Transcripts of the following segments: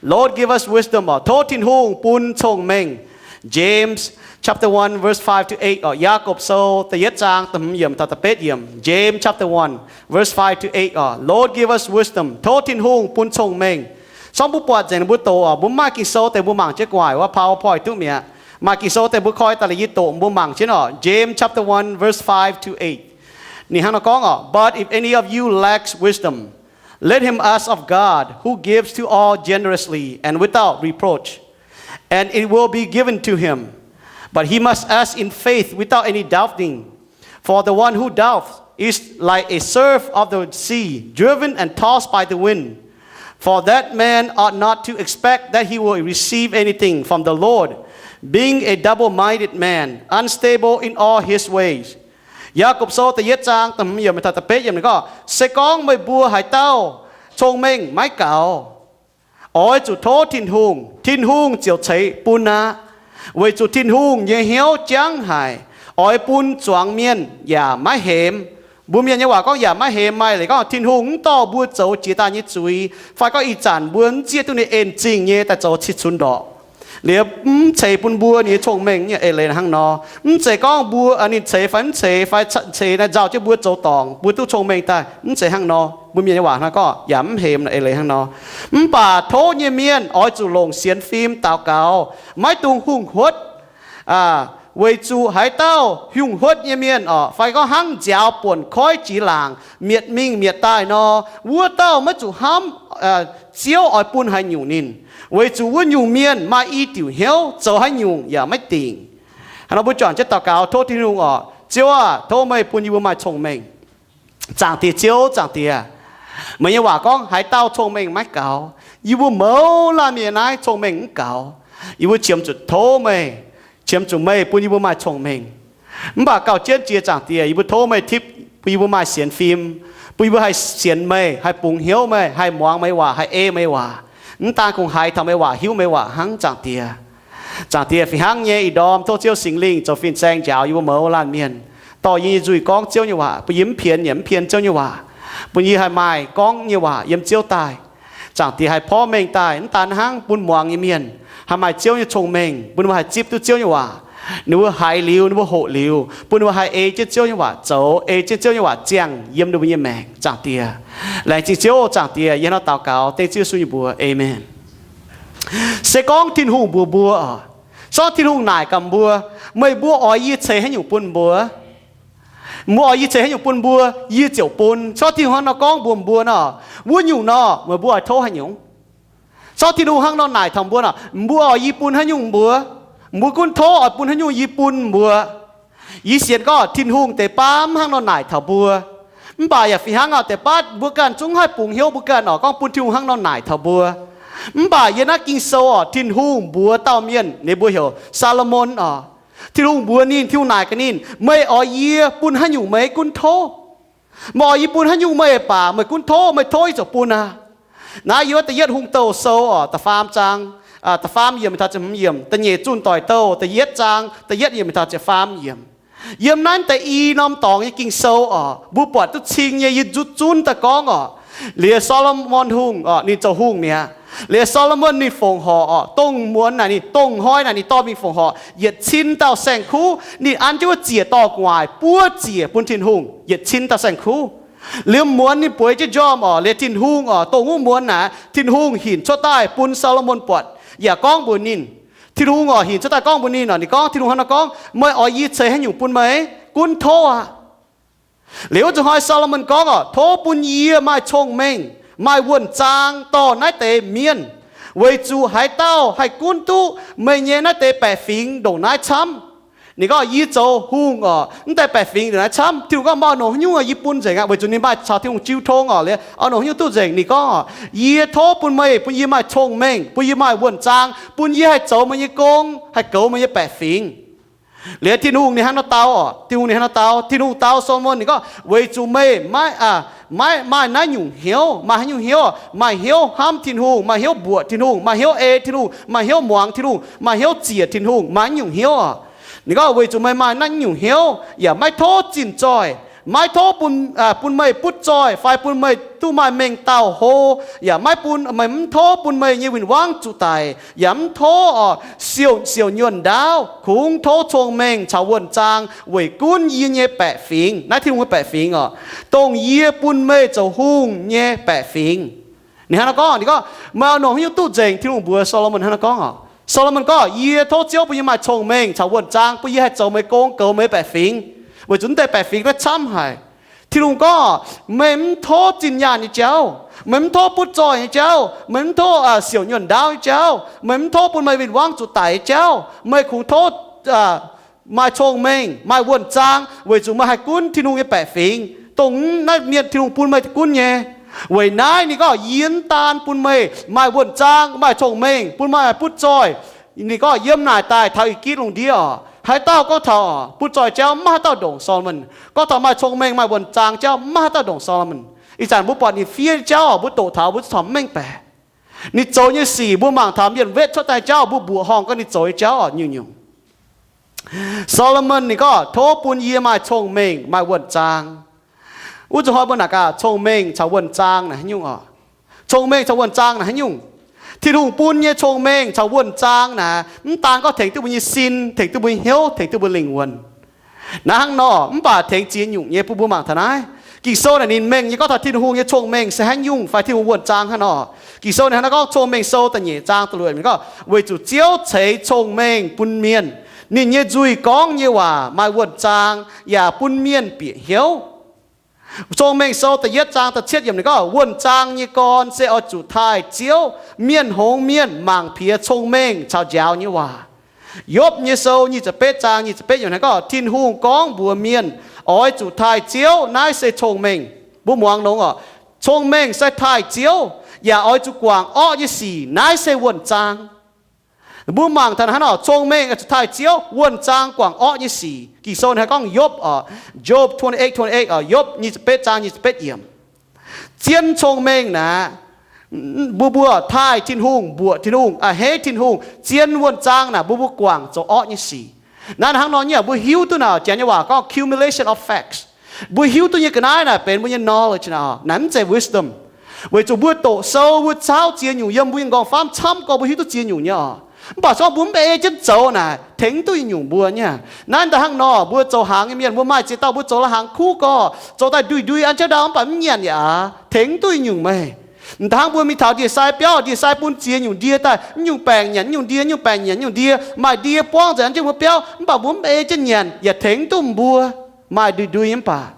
Lord, give us wisdom oc. Tov Tin-Hungh bun cong-mengh. James chapter one verse five to eight oc. Yaagorpc Sou da'yietv zaang da'hmz yiemc taux da'betv yiemc. James chapter one verse five to eight oc. Lord, give us wisdom. Tov Tin-Hungh bun cong-mengh. Sorng mbuo buatc nzengc mbuo doqc oc, mbuo maaih Ging-Sou deix mbuo mangc jienv gu'nguaaic wuov PowerPoint duqv mi'aqv. Maaih Ging-Sou deix mbuo koi daaih la'yih doqc mbuo mangc jienv oc. James chapter one verse five to eight. Ninh hnangv nor gorngv oc, But if any of you lacks wisdom, let him ask of God, who gives to all generously and without reproach, and it will be given to him. But he must ask in faith without any doubting. For the one who doubts is like a surf of the sea, driven and tossed by the wind. For that man ought not to expect that he will receive anything from the Lord, being a double minded man, unstable in all his ways. Yaagorpc Sou da'yietv zaang da'hmz yiemc taux da'betv yiemc ninh gorngv, Se gorngv meih mbuo haaix dauh cong-mengh maiv gaux, oix zuqc tov Tin-Hungh, Tin-Hungh ziouc ceix bun aqv. Weic zuqc Tin-Hungh nyei hnyouv jangv haic, oix bun zuangx mienh yaac maiv hemx. Mbuo mienh nyei waac gorngv yaac maiv hemx maaih leiz gorngv Tin-Hungh mv dorh mbuo zoux jiex daaih nyei zuiz, fai gorngv ih zanc mbuo mv zieqv duqv ninh en zingh nyei daaih zoux cih cunx ndorqc. Liuz mv ceix bun mbuo ninh nyei cong-mengh nyei eix leiz hnangv nor. Mv zeiz gorngv mbuo, ninh ceix fai mv ceix fai ceix naaiv nzauh jienv mbuo zoux dorngc mbuo duqv cong-mengh daaih, mv zeiz hnangv nor. Mbuo mienh nyei waac hnangv gorngv yaac mv hemx eix leiz hnangv nor. Mv baac tov nyei mienh oix zuqc longc sienx fim daux gaux, maiv dungx hungh huotv. Weic zuqc haaix dauh hungh huotv nyei mienh oc, fai gorngv hnangv nziaaux buonc koiv jiex laangc mietc mingh mietc daaih nor, wuov dauh maiv zuqc hnamv Ziouv oix bun haaix nyungc ninh, weic zuqc wuov nyungc mienh maaih i diuc hnyouv, zoux haaix nyungc yaac maiv dingc. Hnangv nor mbuo juangc jienv daux gaux tov Tin-Hungh oc, Ziouv aah! Tov meih bun yie mbuo maaih cong-mengh. Zaangc Diex Ziouv, Zaangc Diex, meih nyei waac gorngv haaix dauh cong-mengh maiv gaux. Yie mbuo mouz laanh mienh naaiv cong-mengh mv gaux. Yie mbuo qiemx zuqc tov meih, qiemx zuqc meih bun yie mbuo maaih cong-mengh. Mv baac gauh jienv jiex Zaangc Diex, yie mbuo tov meih tipv bun yie mbuo maaih sienx fim, bun yie mbuo haih sienx meih, haih bungx hnyouv meih, haih muangx meih waac, haih ei meih waac. Mv daan kungx haiz taux meih waac, hiuv meih waac hnangv, Zaangc Diex. Zaangc Diex, fih hnangv nyei ih ndorm tov Ziouv Singx Lingh zoux fin-saeng njaaux yie mbuo mouz laanh mienh, dorh yie nyei nzuih gorngv Ziouv nyei waac, bun yie mv pienx yaac mv pienx Ziouv nyei waac, bun yie haih maaih gorngv nyei waac yiem Ziouv daaih. Zaangc Diex, haih porv mengh daaih mv daan hnangv bun muangx nyei mienh haih maaih Ziouv nyei cong-mengh, bun ninh mbuo haih zipv duqv Ziouv nyei waac. Ninh mbuo haiz liuz, ninh mbuo hoqc liuz, bun ninh mbuo haih ei jienv Ziouv nyei waac zoux, ei jienv Ziouv nyei waac ziangh yiem ninh mbuo nyei maengc, Zaangc Diex. Laengz zingh Ziouv, Zaangc Diex, yie hnangv nor daux gaux dengv Ziouv Yesu nyei mbuox, aamen. Se gorngv Tin-Hungh mbuox mbuo oc, sorng Tin-Hungh naaic gaax mbuo, meih mbuo oix yie ceix haaix nyungc bun mbuo? Mbuo oix yie ceix haaix nyungc bun mbuo, yie ziouc bun. Sorng Tin-Hungh hnangv nor gorngv mbuox mbuo nor, wuov nyungc nor, meih mbuo oix tov haaix nyungc? Sorng Tin-Hungh hnangv nor naaic taux mbuo nor, mbuo oix yie bun haaix nyungc mbuo? Mbuo gunv tov oix bun haaix nyungc yie bun mbuo. Yie sienx gorngv Tin-Hungh deix baav mv hnangv nor naaic taux mbuo. Mv baac yaac fih hnangv oc, deix baav mbuo ganh zungv haih bungx hnyouv mbuo ganh oc, gorngv bun Tin-Hungh hnangv nor naaic taux mbuo. Mv baac yiem naaiv Ging-Sou oc, Tin-Hungh mbuox dauh mienh, ninh mbuo heuc Saa^lo^morn oc. Tin-Hungh mbuox ninh, Tin-Hungh naaic gaax ninh, meih oix yie bun haaix nyungc meih gunv tov? Meih oix yie bun haaix nyungc meih baac meih gunv tov, meih tov yie ziouc bun aqv. Naaiv yiem Da'yietv Hungh Douh Sou oc, da'faam zaang, da'faam yiemc taux ziepc hmz yiemc. Da'nyeic Zunh Doic Douh da'yietv zaang da'yietv yiemc taux ziepc faam yiemc. Yiem naaiv deix i norm dorngx nyei Ging-Sou oc, mbuo buatc duqv cing nyei, yie zunv zunv daaih gorngv oc. Liuz Saa^lo^morn Hungh oc, ninh zoux hungh mi'aqv. Liuz Saa^lo^morn ninh fongc horc oc, dongh muonz naaic ninh, dongh hnoi naaic ninh dorh mingh fongc horc yietc cin dauh saeng-kuv. Ninh an jienv wuov ziec dorh gu'nguaaic buo ziec bun Tin-Hungh yietc cin dauh saeng-kuv. Liuz muonz ninh bueix jienv njormh oc, liuz Tin-Hungh oc, dongh wuov muonz naaic Tin-Hungh hinc cuotv daaih bun Saa^lo^morn buatc yaac gorngv mbuox ninh. Tin-Hungh oc, hinc cuotv daaih gorngv mbuox ninh oc, ninh gorngv, Tin-Hungh hnangv nor gorngv, meih oix yie ceix haaix nyungc bun meih? Gunv tov aqv. Liuz wuov zuqc hnoi Saa^lo^morn gorngv oc, Tov bun yie maaih cong-mengh, maaih wuonh zaang dorh naaiv deix mienh, weic zuqc haaix dauh haih gunv duqv meih nyei naaiv deix baeqc fingx ndongc naaiv camv? Ninh gorngv, Yie zoux hungh oc, mv deix baeqc fingx ndongc naaiv camv. Tin-Hungh gorngv, Meih oix nongc haaix nyungc yie bun nzengc aqv, weic zuqc ninh maaih caux Tin-Hungh jiu tong oc, liuz oix nongc haaix nyungc duqv nzengc. Ninh gorngv, Yie tov bun meih, bun yie maaih cong-mengh, bun yie maaih wuonh zaang, bun yie haih zoux meih nyei gong, haih goux meih nyei baeqc fingx. Liuz Tin-Hungh ninh hnangv nor dau oc, Tin-Hungh ninh hnangv nor dau, Tin-Hungh dau Saa^lo^morn, ninh gorngv, Weic zuqc meih maiv, maiv maaih naaiv nyungc hnyouv. Maaih haaix nyungc hnyouv? Maaih hnyouv hnamv Tin-Hungh, maaih hnyouv mbuoqc Tin-Hungh, maaih hnyouv ei Tin-Hungh, maaih hnyouv muangx Tin-Hungh, maaih hnyouv ziec Tin-Hungh, maaih naaiv nyungc hnyouv oc. Ninh gorngv, Weic zuqc meih maaih naaiv nyungc hnyouv yaac maiv tov zinh zoih, Maiv tov bun, bun meih butv zoih fai bun meih duqv maaih mengh dauh hlo, yaac maiv bun, meih mv tov bun meih nyei win-wangv zuqc daic, yaac mv tov, siouc, siouc nyuonh ndaauv. Kungx tov cong-mengh caux wuonh zaang weic gunv yie nyei baeqc fingx. Naaiv Tin-Hungh nyei baeqc fingx oc, dongh yie bun meih zoux hungh nyei baeqc fingx. Ninh hnangv naaiv gorngv, ninh gorngv, meih oix nongc haaix nyungc duqv nzengc? Tin-Hungh mbuox Saa^lo^morn hnangv naaiv gorngv oc. Saa^lo^morn gorngv, yie tov Ziouv bun yie maaih cong-mengh caux wuonh zaang, bun yie haih zoux meih gong, goux meih baeqc fingx, weic zuqc naaiv deix baeqc fingx naaiv camv haic. Tin-Hungh gorngv, meih mv tov zinh nyaanh nyei jauv, meih mv tov butv zoih nyei jauv, meih mv tov siouc nyuonh ndaauv nyei jauv, meih mv tov bun meih win-wangv zuqc daic nyei jauv, meih kungx tov maaih cong-mengh, maaih wuonh zaang, weic zuqc meih haih gunv Tin-Hungh nyei baeqc fingx, dongh naaiv mienh Tin-Hungh bun meih gunv nyei. Weic naaiv ninh gorngv, yie mv daan bun meih maaih wuonh zaang, maaih cong-mengh, bun meih maaih butv zoih. Ninh gorngv, yiem naaic daaih taux ih gitv lungh ndiev oc, haaix dauh gorngv taux butv zoih jauv maiv haaix dauh ndongc Saa^lo^morn. Gorngv taux maaih cong-mengh, maaih wuonh zaang jauv maiv haaix dauh ndongc Saa^lo^morn. Ih zanc mbuo buatc ninh fiev nyei jauv oc, mbuo doqc taux mbuo corc mv mengh baeqc. Ninh zoux nyei sic mbuo mangc taux mienh wetv cuotv daaih jauv, mbuo mbuoqc horngh gorngv ninh zoux nyei jauv oc, nyungc-nyungc. Saa^lo^morn ninh gorngv, tov bun yie maaih cong-mengh maaih wuonh zaang. Wuov zuqc hnoi mbuo naaic gaax cong-mengh caux wuonh zaang naaic haaix nyungc oc? Cong-mengh caux wuonh zaang naaic haaix nyungc? Tin-Hungh bun nyei cong-mengh caux wuonh zaang naaic mv daan gorngv tengx duqv mbuo nyei sin, tengx duqv mbuo nyei hnyouv, tengx duqv mbuo lingh wuonh. Naaiv hnangv nor, mv baac tengx ziex nyungc nyei bun mbuo mangc taux naaiv. Ging-Sou naaic ninh mengh nyei gorngv taux Tin-Hungh nyei cong-mengh se haaix nyungc fai Tin-Hungh wuonh zaang hnangv nor. Ging-Sou ninh hnangv naaiv gorngv, Cong-Mengh Sou da'nyeic zaang da'luoqc yiemc ninh gorngv, weic zuqc Ziouv ceix cong-mengh bun mienh. Ninh nyei nzuih gorngv nyei waac maaih wuonh zaang yaac bun mienh bieqc hnyouv. Cong-Mengh Sou da'yietv zaang da'cietv yiemc ninh gorngv, wuonh zaang nyei gorn se oix zuqc taaih Ziouv. Mienh hngongx mienh mangc piex cong-mengh caux njaaux nyei waac. Yopv nyei sou nyic ziepc betv zaang nyic ziepc betv yiemc ninh gorngv, Tin-Hungh gorngv mbuox mienh, oix zuqc taaih Ziouv, naaiv se cong-mengh. Mbuo muangx longx oc. Cong-mengh se taaih Ziouv, yaac oix zuqc guangc orqv nyei sic, naaiv se wuonh zaang. Mbuo mangc taux hnangv nor, cong-mengh oix zuqc taaih Ziouv, wuonh zaang guangc orqv nyei sic. Ging-Sou naaiv gorngv Yopv oc, Job twenty-eight twenty-eight oc, Yopv nyic ziepc betv zaang nyic ziepc betv yiemc. Zien cong-mengh naaic, mbuo, mbuo taaih Tin-Hungh, mbuoqc Tin-Hungh, a'hneiv Tin-Hungh. Zien wuonh zaang naaic mbuo, mbuo guangc zoux orqv nyei sic. Naaiv hnangv nor nyei, mbuo hiuv duqv naaic, Janx nyei waac gorngv accumulation of facts. Mbuo hiuv duqv nyei ga'naaiv naaic benx mbuo nyei knowledge naaic, naaiv mv zeiz wisdom. Weic zuqc mbuo doqc sou, mbuo caauv ziex nyungc yiem mbuo nyei nqorngv-famv camv gorx, mbuo hiuv duqv ziex nyungc nyei oc. Mv baac se gorngv mbuo mv ei jienv zoux naaic, tengx duqv nyungc mbuo nyei. Naaiv da'hnangv nor, mbuo zoux hnaangx nyei mienh, mbuo maaih ziex dauh mbuo zoux la'hnaangx kuv gorx, zoux daaih nduih ndui an jienv ndau, mv baac mv nyanc yaac tengx duqv nyungc meih. Da'hnangv mbuo mingh taux ndie-sai biauv, ndie-sai bun ziex nyungc ndie daaih, mv nyungc baengc nyanc mv nyungc ndie, mv nyungc baengc nyanc mv nyungc ndie, maaih ndie buangv nzengc an jienv mbuo biauv, mv baac mbuo mv ei jienv nyanc yaac tengx duqv mbuo, maaih nduih ndui nyei mv baac.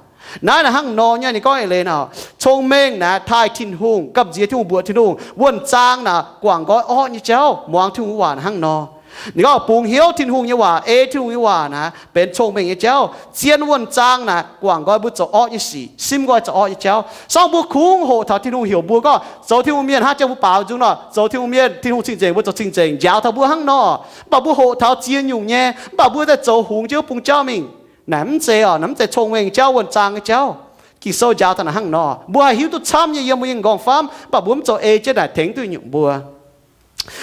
Naaiv naaic hnangv nor nyei, ninh gorngv eix leiz naaic, cong-mengh naaic taaih Tin-Hungh, gamh nziex Tin-Hungh, mbuoqc Tin-Hungh. Wuonh zaang naaic guangc nqoi orqv nyei jauv, muangx Tin-Hungh waac hnangv nor. Ninh gorngv bungx hnyouv Tin-Hungh nyei waac, ei Tin-Hungh nyei waac naaic benx cong-mengh nyei jauv. Zien wuonh zaang naaic guangc nqoi mbuo zoux orqv nyei sic, simv nqoi zoux orqv nyei jauv. Se gorngv mbuo kungx hoqc taux Tin-Hungh heuc mbuo gorngv zoux Tin-Hungh mienh hnangv, jangx mbuo baaux nzung nor zoux Tin-Hungh mienh, Tin-Hungh cing-nzengc mbuo zoux cing-nzengc, njaaux taux mbuo hnangv nor. Mv baac mbuo hoqc taux ziex nyungc nyei, mv baac mbuo daaih zoux hungx jienv wuov bung jauv mingh. Naaic mv zeiz oc, naaic mv zeiz cong-mengh jauv, wuonh zaang nyei jauv. Ging-Sou njaaux daaih naaic hnangv nor. Mbuo haih hiuv duqv camv nyei yiem mbuo nyei nqorngv-famv, mv baac mbuo mv zoux ei jienv naaic tengx duqv nyungc mbuo.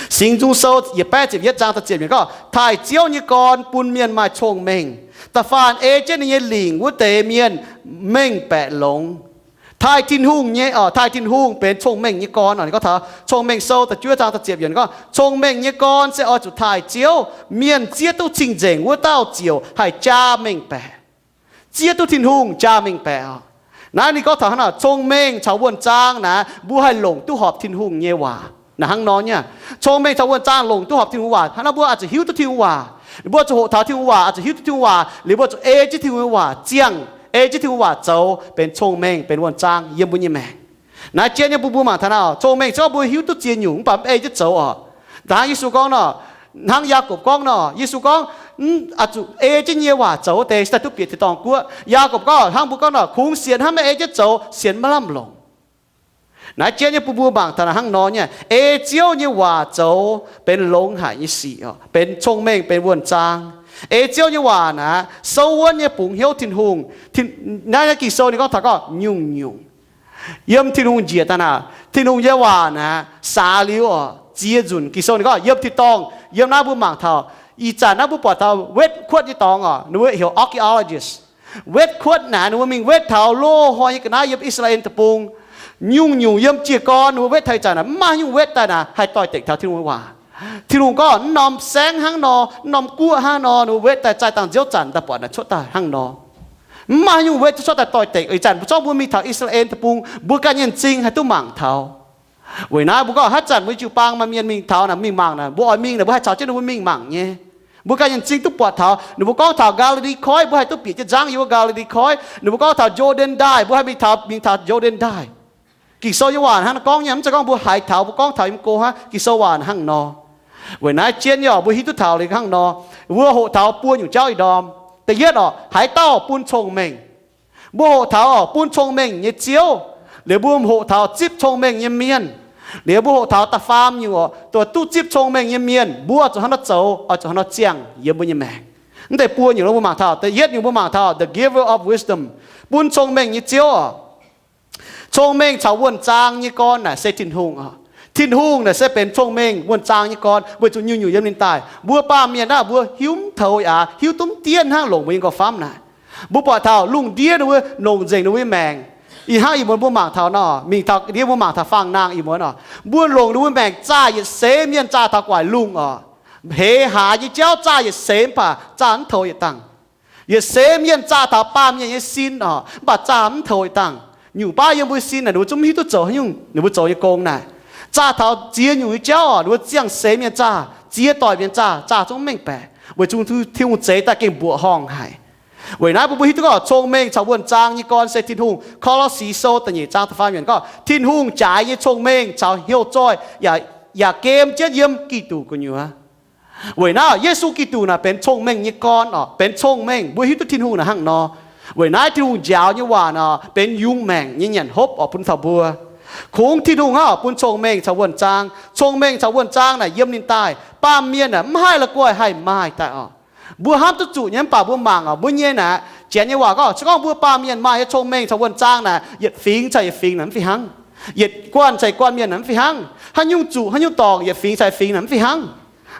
Singx Nzung Sou yietc baeqv ziepc yietv zaang da'ziepc yiemc gorngv, taaih Ziouv nyei gorn bun mienh maaih cong-mengh. Da'faanh ei jienv ninh nyei lingc wuov deix mienh mengh baeqc longx. Taaih Tin-Hungh nyei, taaih Tin-Hungh benx cong-mengh nyei gorn. Ninh gorngv taux Cong-Mengh Sou da'juov zaang da'ziepc yiemc gorngv, cong-mengh nyei gorn se oix zuqc taaih Ziouv. Mienh zieqv duqv cing-nzengc wuov dauh ziouc haih jaa mengh baeqc. Zieqv duqv Tin-Hungh jaa mengh baeqc oc. Naaiv ninh gorngv taux hnangv naaic, cong-mengh caux wuonh zaang naaic, mbuo haih longc duqv horpc Tin-Hungh nyei waac. Naaic hnangv nor nyei, cong-mengh caux wuonh zaang longc duqv horpc Tin-Hungh waac. Hnangv naaic mbuo oix zuqc hiuv duqv Tin-Hungh waac. Mbuo zuqc hoqc taux Tin-Hungh waac, oix zuqc hiuv duqv Tin-Hungh waac, liuz mbuo zuqc ei jienv Tin-Hungh nyei waac ziangh, ei jienv Tin-Hungh waac zoux benx cong-mengh, benx wuonh zaang yiem mbuo nyei maengc. Naaiv jienv nyei bun mbuo mangc taux naaic, cong-mengh se gorngv mbuo hiuv duqv ziex nyungc mv baac mv ei jienv zoux oc. Hnangv Yesu gorngv nor, hnangv Yaakopv gorngv nor, Yesu gorngv, oix zuqc ei jienv yie nyei waac zoux wuov deix se daaih duqv bieqc tin-dorngh guoqv. Yaakopv gorngv, hnangv mbuo gorngv nor, kungx sienx hnangv maiv ei jienv zoux, sienx maiv lamh longc. Naaiv jienv nyei bun mbuo mangc taux naaic hnangv nor nyei, ei Ziouv nyei waac zoux benx longx haic nyei sic oc, benx cong-mengh, benx wuonh zaang. Ei Ziouv nyei waac naaic souv wuonv nyei bungx hnyouv Tin-Hungh. Naaiv Ging-Sou ninh gorngv taux gorngv nyungc-nyungc yiem Tin-Hungh njiec daaih naaic, Tin-Hungh nyei waac naaic saax liuz oc, ziex nzunc. Ging-Sou ninh gorngv yiem tin-dorngh, yiem naaiv mbuo mangc taux, ih zanc naaiv mbuo buatc taux wetv kuotv nyei dorngx oc, ninh mbuo heuc archaeologist. Wetv kuotv naaic, ninh mbuo mingh wetv taux loz-hnoi nyei ga'naaiv yiem I^saa^laa^en Deic-Bung. Nyungc-nyungc yiem jiez gorn ninh mbuo wetv taux ih zanc naaic, mv maaih nyungc wetv daaih naaic haih doix-dekc taux Tin-Hungh nyei waac. Tin-Hungh gorngv, mv norm saengv hnangv nor, mv norm guoqv hnangv nor, ninh mbuo wetv daaih zaih dangh nziouv zanc daaih buatc naaic cuotv daaih hnangv nor. Mv maaih nyungc wetv cuotv daaih doix-dekc. Ih zanc mbuo zorqv mbuo mingh taux I^saa^laa^en Deic-Bung, mbuo ganh nyei m'zing haih duqv mangc taux. Weic naaiv mbuo gorngv haaix zanc mbuo jiu-baang maaih mienh mingh taux naaic, mingh mangc naaic, mbuo oix mingh naaic, mbuo haih caux jienv ninh mbuo mingh mangc nyei. Mbuo ganh nyei m'zing duqv buatc taux. Ninh mbuo gorngv taux Gaa^li^li Koiv, mbuo haih duqv bieqc jienv nzangv yiem wuov Gaa^li^li Koiv. Ninh mbuo gorngv taux Jor^ndaen Ndaaih, mbuo haih mingh taux, mingh taux Jor^ndaen Ndaaih. Ging-Sou nyei waac hnangv naaiv gorngv nyei, mv zeiz gorngv mbuo haiz taux, mbuo gorngv taux yiem go hnangv. Ging-Sou waac hnangv nor. Weic naaiv jienv nyei oc, mbuo hiuv duqv taux liuz hnangv nor, mbuo hoqc taux buo nyungc jauv ih ndorm. Da'yietv oc, haaix dauh bun cong-mengh? Mbuo hoqc taux oc, bun cong-mengh nyei Ziouv. Liuz mbuo hoqc taux zipv cong-mengh nyei mienh. Liuz mbuo hoqc taux da'faam nyungc oc, duqv zipv cong-mengh nyei mienh, mbuo zuqc hnangv nor zoux, oix zuqc hnangv nor ziangh yiem mbuo nyei maengc. Mv deix buo nyungc nor mbuo mangc taux, da'yietv nyungc mbuo mangc taux the giver of wisdom, bun cong-mengh nyei Ziouv oc. Cong-mengh caux wuonh zaang nyei gorn naaic se Tin-Hungh oc. Tin-Hungh naaic se benx cong-mengh wuonh zaang nyei gorn, weic zuqc nyungc-nyungc yiem ninh daaih. Mbuo baamh mienh naaiv mbuo hiuv mv toux aqv, hiuv duqv mv diev hnangv longc mbuo nyei nqorngv-famv naaic. Mbuo buatc taux lungh ndiev ninh mbuo longc nzengc ninh mbuo nyei maengc. Ih hnangv ih muonz mbuo mangc taux nor, mingh taux ndiev mbuo mangc taux faang-naang ih muonz oc, mbuo longc ninh mbuo maengc zaah yietc seix mienh zaah taux gu'nguaaic lungh oc. Heix haaix nyei jauv zaah yietc seix mv baac zaah mv toux yietc dangh. Yietc seix mienh zaah taux baamh mienh nyei sin oc, mv baac zaah mv toux yietc dangh. Nyungc baav yiem mbuo sin naaic, ninh mbuo zungv mv hiuv duqv zoux haaix nyungc, ninh mbuo zoux nyei gong naaic. Zaah taux ziex nyungc nyei jauv oc, ninh mbuo ziangh seix mienh zaah, ziex doic mienh zaah, zaah zungv mv mengh baeqc, weic zuqc Tin-Hungh zeix daaih gengh mbuoqc horngh haic. Weic naaiv mbuo mbuo hiuv duqv gorngv cong-mengh caux wuonh zaang nyei gorn se Tin-Hungh. Ko^lo^si Sou da'nyeic zaang da'faam yiemc gorngv Tin-Hungh jaaix nyei cong-mengh caux hnyouv zoih yaac, yaac gem jienv yiem Giduc gu'nyuoz. Weic naaiv Yesu Giduc naaic benx cong-mengh nyei gorn oc, benx cong-mengh. Mbuo hiuv duqv Tin-Hungh naaic hnangv nor. Weic naaiv Tin-Hungh njaaux nyei waac naaic benx yungz maengc nyei nyanc hopv oc bun taux mbuo. Kungx Tin-Hungh hnangv oc bun cong-mengh caux wuonh zaang. Cong-mengh caux wuonh zaang naaic yiem ninh daaih. Baamh mienh naaic mv haih la'guaih haih maaih daaih oc. Mbuo hnamv duqv zuqc nyei mv baac mbuo mangc oc, mbuo nyei naaic, janx nyei waac gorngv, se gorngv mbuo baamh mienh maaih nyei cong-mengh caux wuonh zaang naaic, yietc fingx caux yietc fingx naaic mv fih hnangv. Yietc guanh caux yietc guanh mienh naaic mv fih hnangv. Haaix nyungc zuqc haaix nyungc dorngc, yietc fingx caux yietc fingx naaic mv fih hnangv.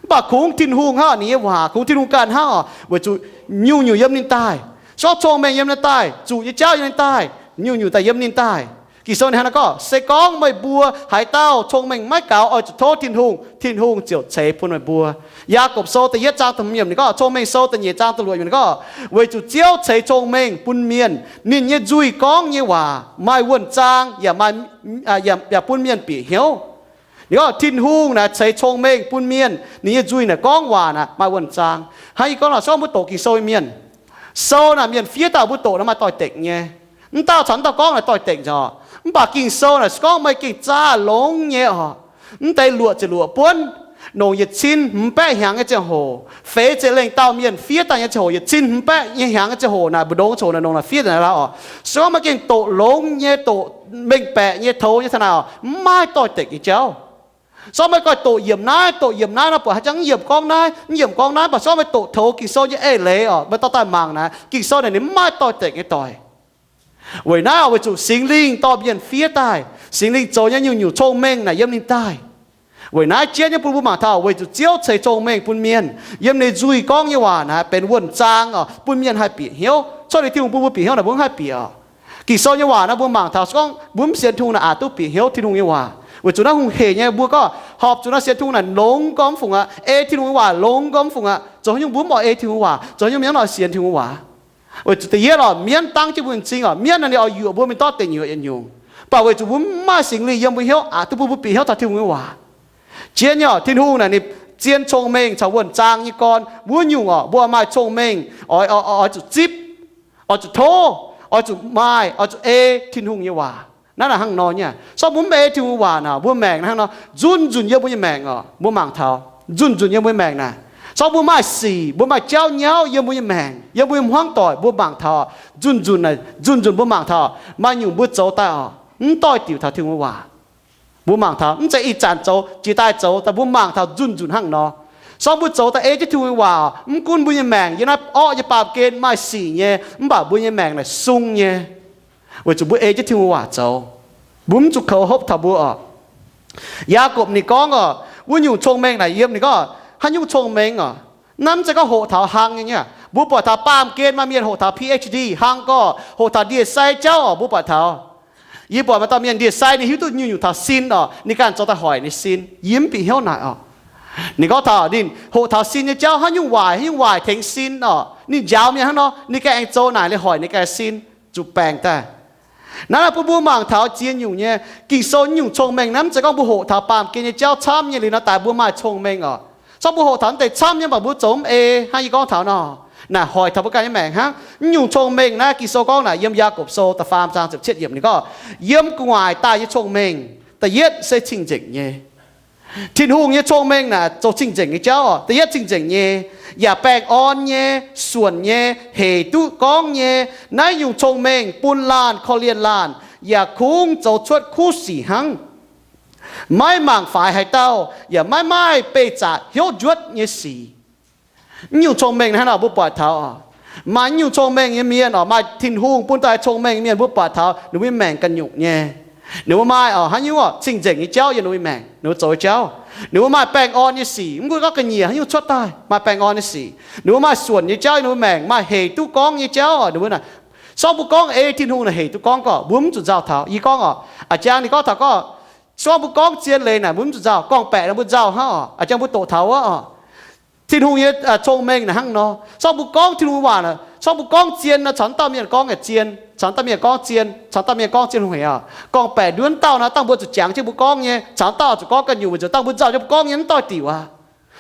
Mv baac kungx Tin-Hungh hnangv oc, ninh nyei waac, kungx Tin-Hungh ganh hnangv oc, weic zuqc nyungc-nyungc yiem ninh daaih. Se gorngv cong-mengh yiem ninh daaih, zuqc nyei jauv yiem ninh daaih, nyungc-nyungc daaih yiem ninh daaih. Ging-Sou ninh hnangv naaiv gorngv, se gorngv meih mbuo haaix dauh cong-mengh maiv gaux, oix zuqc tov Tin-Hungh, Tin-Hungh ziouc ceix bun meih mbuo. Yaagorpc Sou da'yietv zaang da'hmz yiemc ninh gorngv, Cong-Mengh Sou da'nyeic zaang da'luoqc yiemc ninh gorngv, weic zuqc Ziouv ceix cong-mengh bun mienh, ninh nyei nzuih gorngv nyei waac maaih wuonh zaang, yaac maaih, yaac, yaac bun mienh bieqc hnyouv. Ninh gorngv Tin-Hungh naaic ceix cong-mengh bun mienh, ninh nyei nzuih naaic gorngv waac naaic maaih wuonh zaang. Hnangv yie gorngv nor, se gorngv mbuo doqc Ging-Sou nyei mienh, sou naaic mienh fiev daaih mbuo doqc naaic maaih doix-dekc nyei. Mv dauh caux mv dauh gorngv naaic doix-dekc nyei oc. Mv baac Ging-Sou naaic se gorngv meih gengh zaah longx nyei oc. Mv deix luoqc ziepc luoqc buonv, nongc yietc cin hmz baeqv hnyangx nyei ziangh hoc, feix ziepc lengh dauh mienh fiev daaih nyei ziangh hoc, yietc cin hmz baeqv nyei hnyangx nyei ziangh hoc naaic, mbu'ndongx ziangh hoc naaic, nongc naaic fiev daaih naaic lauh oc. Se gorngv meih gengh doqc longx nyei, doqc mengh baeqc nyei, tov nyei taux naaic oc, mv maaih doix-dekc nyei jauv. Se gorngv meih goiv doqc yiemc naaiv, doqc yiemc naaiv nor, buatc haaix jangv mv yiemc gorngv naaiv, mv yiemc gorngv naaiv, mv baac se gorngv meih doqc tov Ging-Sou nyei eix leiz oc, meih dorh daaih mangc naaic, Ging-Sou naaic ninh mv maaih doix-dekc nyei doic. Weic naaiv oc, weic zuqc Singx Lingh dorh mienh fiev daaih, Singx Lingh zoux nyei nyungc-nyungc cong-mengh naaic yiem ninh daaih. Weic naaiv jienv nyei bun mbuo mangc taux weic zuqc Ziouv ceix cong-mengh bun mienh, yiem ninh nzuih gorngv nyei waac naaic benx wuonh zaang oc, bun mienh haih bieqc hnyouv. Cuotv liuz Tin-Hungh bun mbuo bieqc hnyouv naaic mbuo mv haih bieqc oc. Ging-Sou nyei waac naaiv mbuo mangc taux se gorngv mbuo mv sienx Tin-Hungh naaic aqc duqv bieqc hnyouv Tin-Hungh nyei waac. Weic zuqc naaiv hungh heic nyei mbuo gorngv horpc zuqc naaiv sienx Tin-Hungh naaic longx gorngv mv fungc aqv, ei Tin-Hungh nyei waac longx gorngv mv fungc aqv. Zoux haaix nyungc mbuo mv oix ei Tin-Hungh waac, zoux haaix nyungc mbuo mv oix sienx Tin-Hungh waac. Weic zuqc da'yietv oc, mienv dangv jienv mbuo nyei m'zing oc, mienv naaic ninh oix yuoqc mbuo mingh dorv deic nyuoqc yietc nyungc. Mv baac weic zuqc mbuo mv maaih Singx Lingh yiem mbuo hnyouv aqc duqv bun mbuo bieqc hnyouv taux Tin-Hungh nyei waac. Jienv nyei oc, Tin-Hungh naaic ninh zien cong-mengh caux wuonh zaang nyei gorn wuov nyungc oc, mbuo maaih cong-mengh oix, oix, oix zuqc zipv, oix zuqc tov, oix zuqc maaih, oix zuqc ei Tin-Hungh nyei waac. Naaiv naaic hnangv nor nyei. Se gorngv mbuo mv ei Tin-Hungh waac naaic, mbuo maengc naaiv hnangv nor, nzunc nzunc yiem mbuo nyei maengc oc, mbuo mangc taux nzunc nzunc yiem mbuo nyei maengc naaic. Se gorngv mbuo maaih sic, mbuo maaih jauv nyauv yiem mbuo nyei maengc, yiem mbuo nyei hmuangv doic, mbuo mangc taux nzunc nzunc naaic, nzunc nzunc mbuo mangc taux maaih nyungc mbuo zoux daaih oc, mv doix-diuc taux Tin-Hungh nyei waac. Mbuo mangc taux mv zeiz ih zanc zoux, jiex daaih zoux, daaih mbuo mangc taux nzunc nzunc hnangv nor. Se gorngv mbuo zoux daaih ei jienv Tin-Hungh nyei waac, mv gunv mbuo nyei maengc yiem naaiv orqv nyei baamh gen maaih sic nyei, mv baac mbuo nyei maengc naaic sung nyei. Weic zuqc mbuo ei jienv Tin-Hungh waac zoux, mbuo mv zuqc kouv hopv taux mbuo oc. Yaagorpc ninh gorngv oc, wuov nyungc cong-mengh naaic yiem ninh gorngv haaix nyungc cong-mengh oc. Naaiv mv zeiz gorngv hoqc taux hlang nyei nyei. Mbuo buatc taux baamh gen maaih mienh hoqc taux P H D hnangv gorqv hoqc taux ndie-sai jauv oc, mbuo buatc taux. Yie buatc maaih dauh mienh ndie-sai ninh hiuv duqv nyungc-nyungc taux sin oc, ninh ganh zoux daaih hoic ninh sin. Yie mv bieqc hnyouv naaic oc. Ninh gorngv taux ninh hoqc taux sin nyei jauv haaix nyungc waaic, haaix nyungc waaic tengx sin oc, ninh njaaux mienh hnangv nor, ninh ganh aengx zoux naaic liuz hoic ninh ganh sin, zuqc baengc daaih. Naaiv bun mbuo mangc taux ziex nyungc nyei Ging-Sou nyungc cong-mengh naaiv, mv zeiz gorngv mbuo hoqc taux baamh gen nyei jauv camv nyei liuz nor daaih mbuo maaih cong-mengh oc. Se gorngv mbuo hoqc taux naaiv deix camv nyei, mv baac mbuo zoux mv ei hnangv yie gorngv taux nor, naaic hoic taux mbuo ganh nyei maengc hnangv. Nyungc cong-mengh naaiv Ging-Sou gorngv naaic yiem Yaagorpc Sou da'faam zaang ziepc cietv yiemc ninh gorngv, yiem gu'nguaaic daaih nyei cong-mengh da'yietv se cing-nzengc nyei. Tin-Hungh nyei cong-mengh naaic zoux cing-nzengc nyei jauv oc. Da'yietv cing-nzengc nyei, yaac baengh orn nyei, suonc nyei, hec duqv gorngv nyei. Naaiv nyungc cong-mengh bun laanh korv-lienh laanh, yaac kungx zoux cuotv kuv sic hnangv, maiv mangc faix haaix dauh, yaac maiv maaih beih zaqc hnyouv njuotv nyei sic. Nyungc cong-mengh hnangv nor mbuo buatc taux oc. Maaih nyungc cong-mengh nyei mienh oc, maaih Tin-Hungh bun daaih cong-mengh mienh mbuo buatc taux ninh mbuo nyei maengc ganh nyungc nyei. Ninh mbuo maaih oc haaix nyungc oc cing-nzengc nyei jauv yiem ninh mbuo maengc, ninh mbuo zoux nyei jauv. Ninh mbuo maaih baengh orn nyei sic, mv gunv gorngv ga'nyiec haaix nyungc cuotv daaih maaih baengh orn nyei sic. Ninh mbuo maaih suonc nyei jauv yiem ninh mbuo maengc, maaih hec duqv gorngv nyei jauv oc. Ninh mbuo naaic, se gorngv mbuo gorngv ei Tin-Hungh naaic hec duqv gorngv gorqv mbuo mv zuqc nzauh taux. Yie gorngv oc, a'jang ninh gorngv taux gorngv, se gorngv mbuo gorngv zien leiz naaic mbuo mv zuqc nzauh, gorngv-baeqc naaic mbuo nzauh hnangv oc. A'jang mbuo doqc taux wuov oc. Tin-Hungh nyei cong-mengh naaic hnangv nor, se gorngv mbuo gorngv Tin-Hungh waac naaic, se gorngv mbuo gorngv zien nor caux wuov dauh mienh gorngv yaac zien, caux wuov dauh mienh gorngv zien, caux wuov dauh mienh gorngv zien hungh hec oc. Gorngv-baeqc nduov wuov dauh nor dangh mbuo zuqc jangx jienv mbuo gorngv nyei, caux wuov dauh zuqc gorngv ganh nyungc weic zuqc dangh mbuo nzauh jienv mbuo gorngv nyei mv doix-diuc aqv.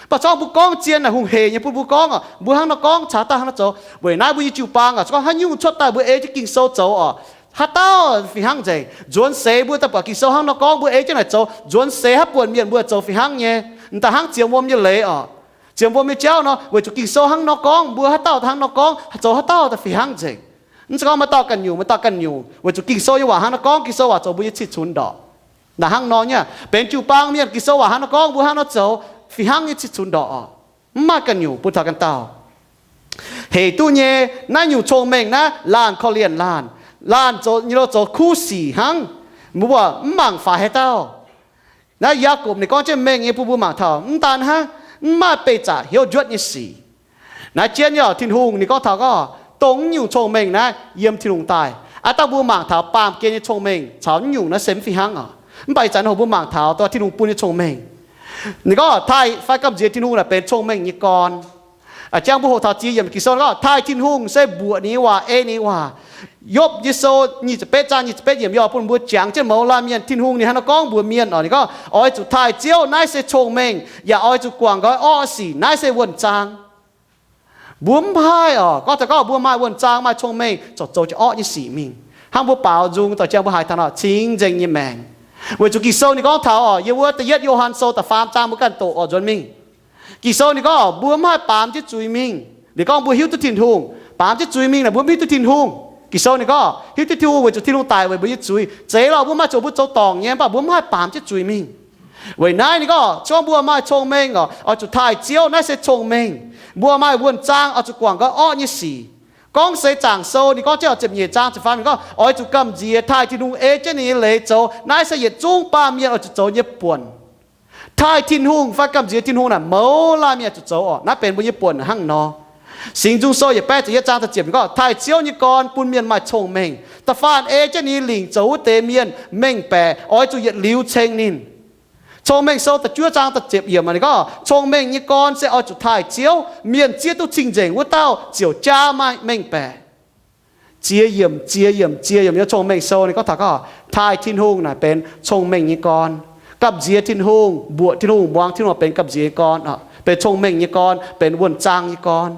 Mv baac se gorngv mbuo gorngv zien naaic hungh hec nyei bun mbuo gorngv oc, mbuo hnangv nor gorngv caux wuov dauh hnangv nor zoux. Weic naaiv mbuo nyei jiu-baang oc, se gorngv haaix nyungc cuotv daaih mbuo ei jienv Ging-Sou zoux oc, haaix dauh fih hnangv nzengc. Nzuonx seix mbuo daaih buatc Ging-Sou hnangv nor gorngv mbuo ei jienv naaic zoux, nzuonx seix haaix buonc mienh mbuo zoux fih hnangv nyei. M'daaih hnangv ziemx wuom nyei leiz oc. Ziemx wuom nyei jauv nor weic zuqc Ging-Sou hnangv nor gorngv mbuo haaix dauh hnangv nor gorngv zoux haaix dauh daaih fih hnangv nzengc. Mv zeiz gorngv maaih dauh ganh nyungc, maaih dauh ganh nyungc. Weic zuqc Ging-Sou nyei waac hnangv nor gorngv, Ging-Sou waac zoux mbuo nyei cih cunx ndorqc. Naaic hnangv nor nyei, benx jiu-baang mienh Ging-Sou waac hnangv nor gorngv mbuo hnangv nor zoux fih hnangv nyei cih cunx ndorqc oc. Mv maaih ganh nyungc bun taux ganh dauh. Hec duqv nyei, naaiv nyungc cong-mengh naaiv laanh korv-lienh laanh, laanh zoux nyei lo zoux kuv sic hnangv, mbuo mv mangc faix haaix dauh. Naaiv Yaagorpc ninh gorngv jienv mengh nyei bun mbuo mangc taux mv daan hnangv, mv maaih beih zaqc hnyouv njuotv nyei sic. Naaiv jienv nyei oc, Tin-Hungh ninh gorngv taux gorngv dongh naaiv nyungc cong-mengh naaiv yiem Tin-Hungh daaih. Aav dangh mbuo mangc taux baamh gen nyei cong-mengh caux naaiv nyungc naaiv se mv fih hnangv oc. Mv baac ih zanc naaiv hoc mbuo mangc taux dongh Tin-Hungh bun nyei cong-mengh. Ninh gorngv taaih fai gamh nziex Tin-Hungh naaic benx cong-mengh nyei gorn. A'jang mbuo hoqc taux ziex yiemc Ging-Sou gorngv taaih Tin-Hungh se mbuoqc ninh nyei waac, ei ninh nyei waac. Yopv nyei sou nyic ziepc betv zaang nyic ziepc betv yiemc yaac bun mbuo jangx jienv mouz laanh mienh Tin-Hungh ninh hnangv nor gorngv mbuox mienh oc. Ninh gorngv oix zuqc taaih Ziouv, naaiv se cong-mengh, yaac oix zuqc guangc nqoi orqv sic, naaiv se wuonh zaang. Mbuo mv haih oc, gorngv taux gorngv mbuo maaih wuonh zaang, maaih cong-mengh, corc zoux jienv orqv nyei sic mingh. Hnangv mbuo baaux nzung daaih jangx mbuo haiz taux nor cing-nzengc nyei maengc. Weic zuqc Ging-Sou ninh gorngv taux oc, yiem wuov da'yietv Yo^han Sou da'faam zaang mbuo ganh doqc oc, nzuonx mingh. Ging-Sou ninh gorngv mbuo mv haih baamz jienv zuiz mingh. Ninh gorngv mbuo hiuv duqv Tin-Hungh, baamz jienv zuiz mingh naaic mbuo mv hiuv duqv Tin-Hungh. Ging-Sou ninh gorngv hiuv duqv Tin-Hungh weic zuqc Tin-Hungh daic weic mbuo nyei zuiz. Zeiz lorqc, mbuo maaih zuqc mbuo zoux dorngc nyei, mv baac mbuo mv haih baamz jienv zuiz mingh. Weic naaiv ninh gorngv se gorngv mbuo maaih cong-mengh oc, oix zuqc taaih Ziouv, naaiv se cong-mengh. Mbuo maaih wuonh zaang, oix zuqc guangc nqoi orqv nyei sic. Gorngv seix zaangc sou ninh gorngv jienv oc, ziepc nyeic zaang ziepc faam ninh gorngv oix zuqc gamh nziex taaih Tin-Hungh ei jienv ninh nyei leiz zoux. Naaiv se yietc zungv baamh mienh oix zuqc zoux nyei buonc. Taaih Tin-Hungh fai gamh nziex Tin-Hungh naaic mouz laanh mienh zuqc zoux oc. Naaiv benx mbuo nyei buonc hnangv nor. Singx Nzung Sou yietc baeqv ziepc yietv zaang da'ziepc ninh gorngv taaih Ziouv nyei gorn bun mienh maaih cong-mengh, da'faanh ei jienv ninh nyei lingc zoux wuov deix mienh mengh baeqc, oix zuqc yietc liuz ceng ninh. Cong-Mengh Sou da'juov zaang da'ziepc yiemc ninh gorngv cong-mengh nyei gorn se oix zuqc taaih Ziouv. Mienh zieqv duqv cing-nzengc wuov dauh ziouc jaa maaih mengh baeqc. Ziex yiemc ziex yiemc ziex yiemc nyei Cong-Mengh Sou ninh gorngv taux gorngv taaih Tin-Hungh naaic benx cong-mengh nyei gorn. Gamh nziex Tin-Hungh, mbuoqc Tin-Hungh, muangx Tin-Hungh benx gamh nziex nyei gorn, benx cong-mengh nyei gorn, benx wuonh zaang nyei gorn.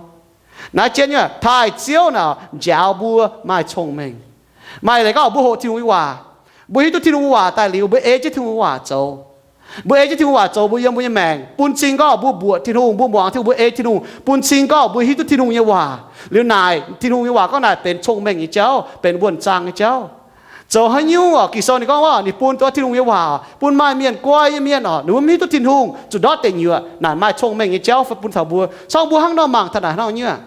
Naaiv jienv nyei taaih Ziouv naaic njaaux mbuo maaih cong-mengh. Maaih leiz gorngv mbuo hoqc Tin-Hungh nyei waac, mbuo hiuv duqv Tin-Hungh nyei waac daaih liuz, mbuo ei jienv Tin-Hungh nyei waac zoux. Mbuo ei jienv Tin-Hungh waac zoux, mbuo yiem mbuo nyei maengc bun cing gorngv mbuo mbuoqc Tin-Hungh, mbuo muangx Tin-Hungh, mbuo ei Tin-Hungh, bun cing gorngv mbuo hiuv duqv Tin-Hungh nyei waac. Liuz naaic Tin-Hungh nyei waac gorngv naaic benx cong-mengh nyei jauv, benx wuonh zaang nyei jauv. Zoux haaix nyungc oc, Ging-Sou ninh gorngv waac ninh bun duqv Tin-Hungh nyei waac bun maaih mienh guai nyei mienh oc, ninh mbuo mv hiuv duqv Tin-Hungh, zuqc ndortv deic nyuoqc. Naaic maaih cong-mengh nyei jauv bun taux mbuo. Se gorngv mbuo hnangv nor mangc taux naaic hnangv nyungc,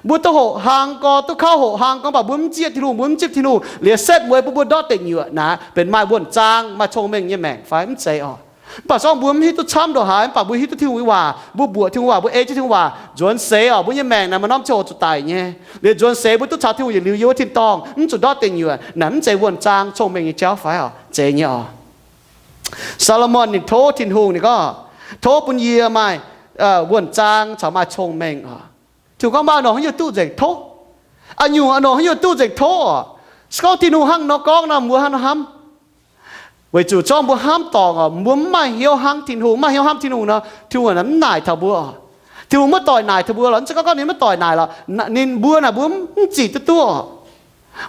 mbuo duqv hoqc hlang gorx, duqv kauv hoqc hlang gorx, mv baac mbuo mv zieqv Tin-Hungh, mbuo mv zipv Tin-Hungh, liuz setv mueiz bun mbuo ndortv deic nyuoqc, naaic benx maaih wuonh zaang, maaih cong-mengh nyei maengc fai? Mv zeiz oc. Mv baac se gorngv mbuo mv hiuv duqv camv ndongc haaix, mv baac mbuo hiuv duqv Tin-Hungh nyei waac, mbuo mbuoqc Tin-Hungh waac, mbuo ei jienv Tin-Hungh waac nzuonx seix oc, mbuo nyei maengc naaic maaih norm ziangh hoc zuqc daic nyei. Liuz nzuonx seix mbuo duqv caux Tin-Hungh yietc liuz yiem wuov tin-dorngh, mv zuqc ndortv deic nyuoqc, naaic mv zeiz wuonh zaang cong-mengh nyei jauv fai oc? Zeiz nyei oc. Saa^lo^morn ninh tov Tin-Hungh, ninh gorngv, tov bun yie maaih wuonh zaang caux maaih cong-mengh oc. Tin-Hungh gorngv, maaih a'nongc haaix nyungc duqv nzengc tov. A'nyungc a'nongc haaix nyungc duqv nzengc tov oc. Se gorngv Tin-Hungh hnangv nor gorngv nor, mbuo hnangv nor hnamv. Weic zuqc se gorngv mbuo hnamv dorngc oc, mbuo mv maaih hnyouv hnangv Tin-Hungh, mv maaih hnyouv hnamv Tin-Hungh nor, Tin-Hungh mv naaic taux mbuo oc. Tin-Hungh maiv doic naaic taux mbuo lorqc. Mv zeiz gorngv ninh maiv doic naaic lorqc, ninh, mbuo naaic mbuo mv zinh duqv duqv oc.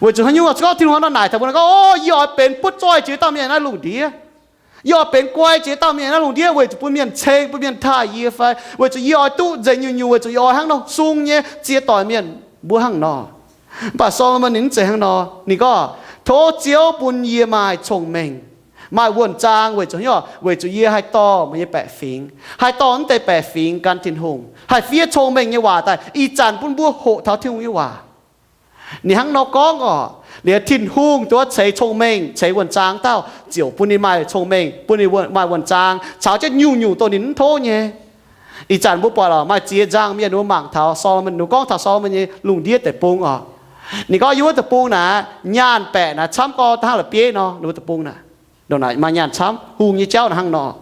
Weic zuqc haaix nyungc oc? Se gorngv Tin-Hungh hnangv nor naaic taux mbuo nor, gorngv, Ov, yie oix benx butv zoih jiex dauh mienh naaiv lungh ndiev. Yie oix benx guai jiex dauh mienh naaiv lungh ndiev weic zuqc bun mienh ceng, bun mienh taaih yie fai weic zuqc yie oix duqv nzengc nyungc-nyungc, weic zuqc yie oix hnangv nor sung nyei ziex doic mienh? Mbuo hnangv nor. Mv baac Saa^lo^morn ninh mv zeiz hnangv nor. Ninh gorngv, tov Ziouv bun yie maaih cong-mengh, maaih wuonh zaang weic zuqc haaix nyungc? Weic zuqc yie haih dorh meih nyei baeqc fingx, haih dorh naaiv deix baeqc fingx gan Tin-Hungh, haih fiev cong-mengh nyei waac daaih ih zanc bun mbuo hoqc taux Tin-Hungh nyei waac. Ninh hnangv nor gorngv oc. Liuz Tin-Hungh duqv ceix cong-mengh, ceix wuonh zaang dauh ziouc bun ninh maaih cong-mengh, bun ninh maaih wuonh zaang caux jienv nyungc-nyungc dongh ninh mv tov nyei. Ih zanc mbuo buatc oc, maaih ziex nzangc mienh mbuo mangc taux Saa^lo^morn, ninh gorngv taux Saa^lo^morn nyei lungh ndiev deic-bung oc. Ninh gorngv yiem wuov deic-bung naaic, nyaanh baeqc naaic camv gorngv hnangv la'bieiv nor, wuov deic-bung naaic, ndongc naaic maaih nyaanh camv. Hungh nyei jauv naaic hnangv nor.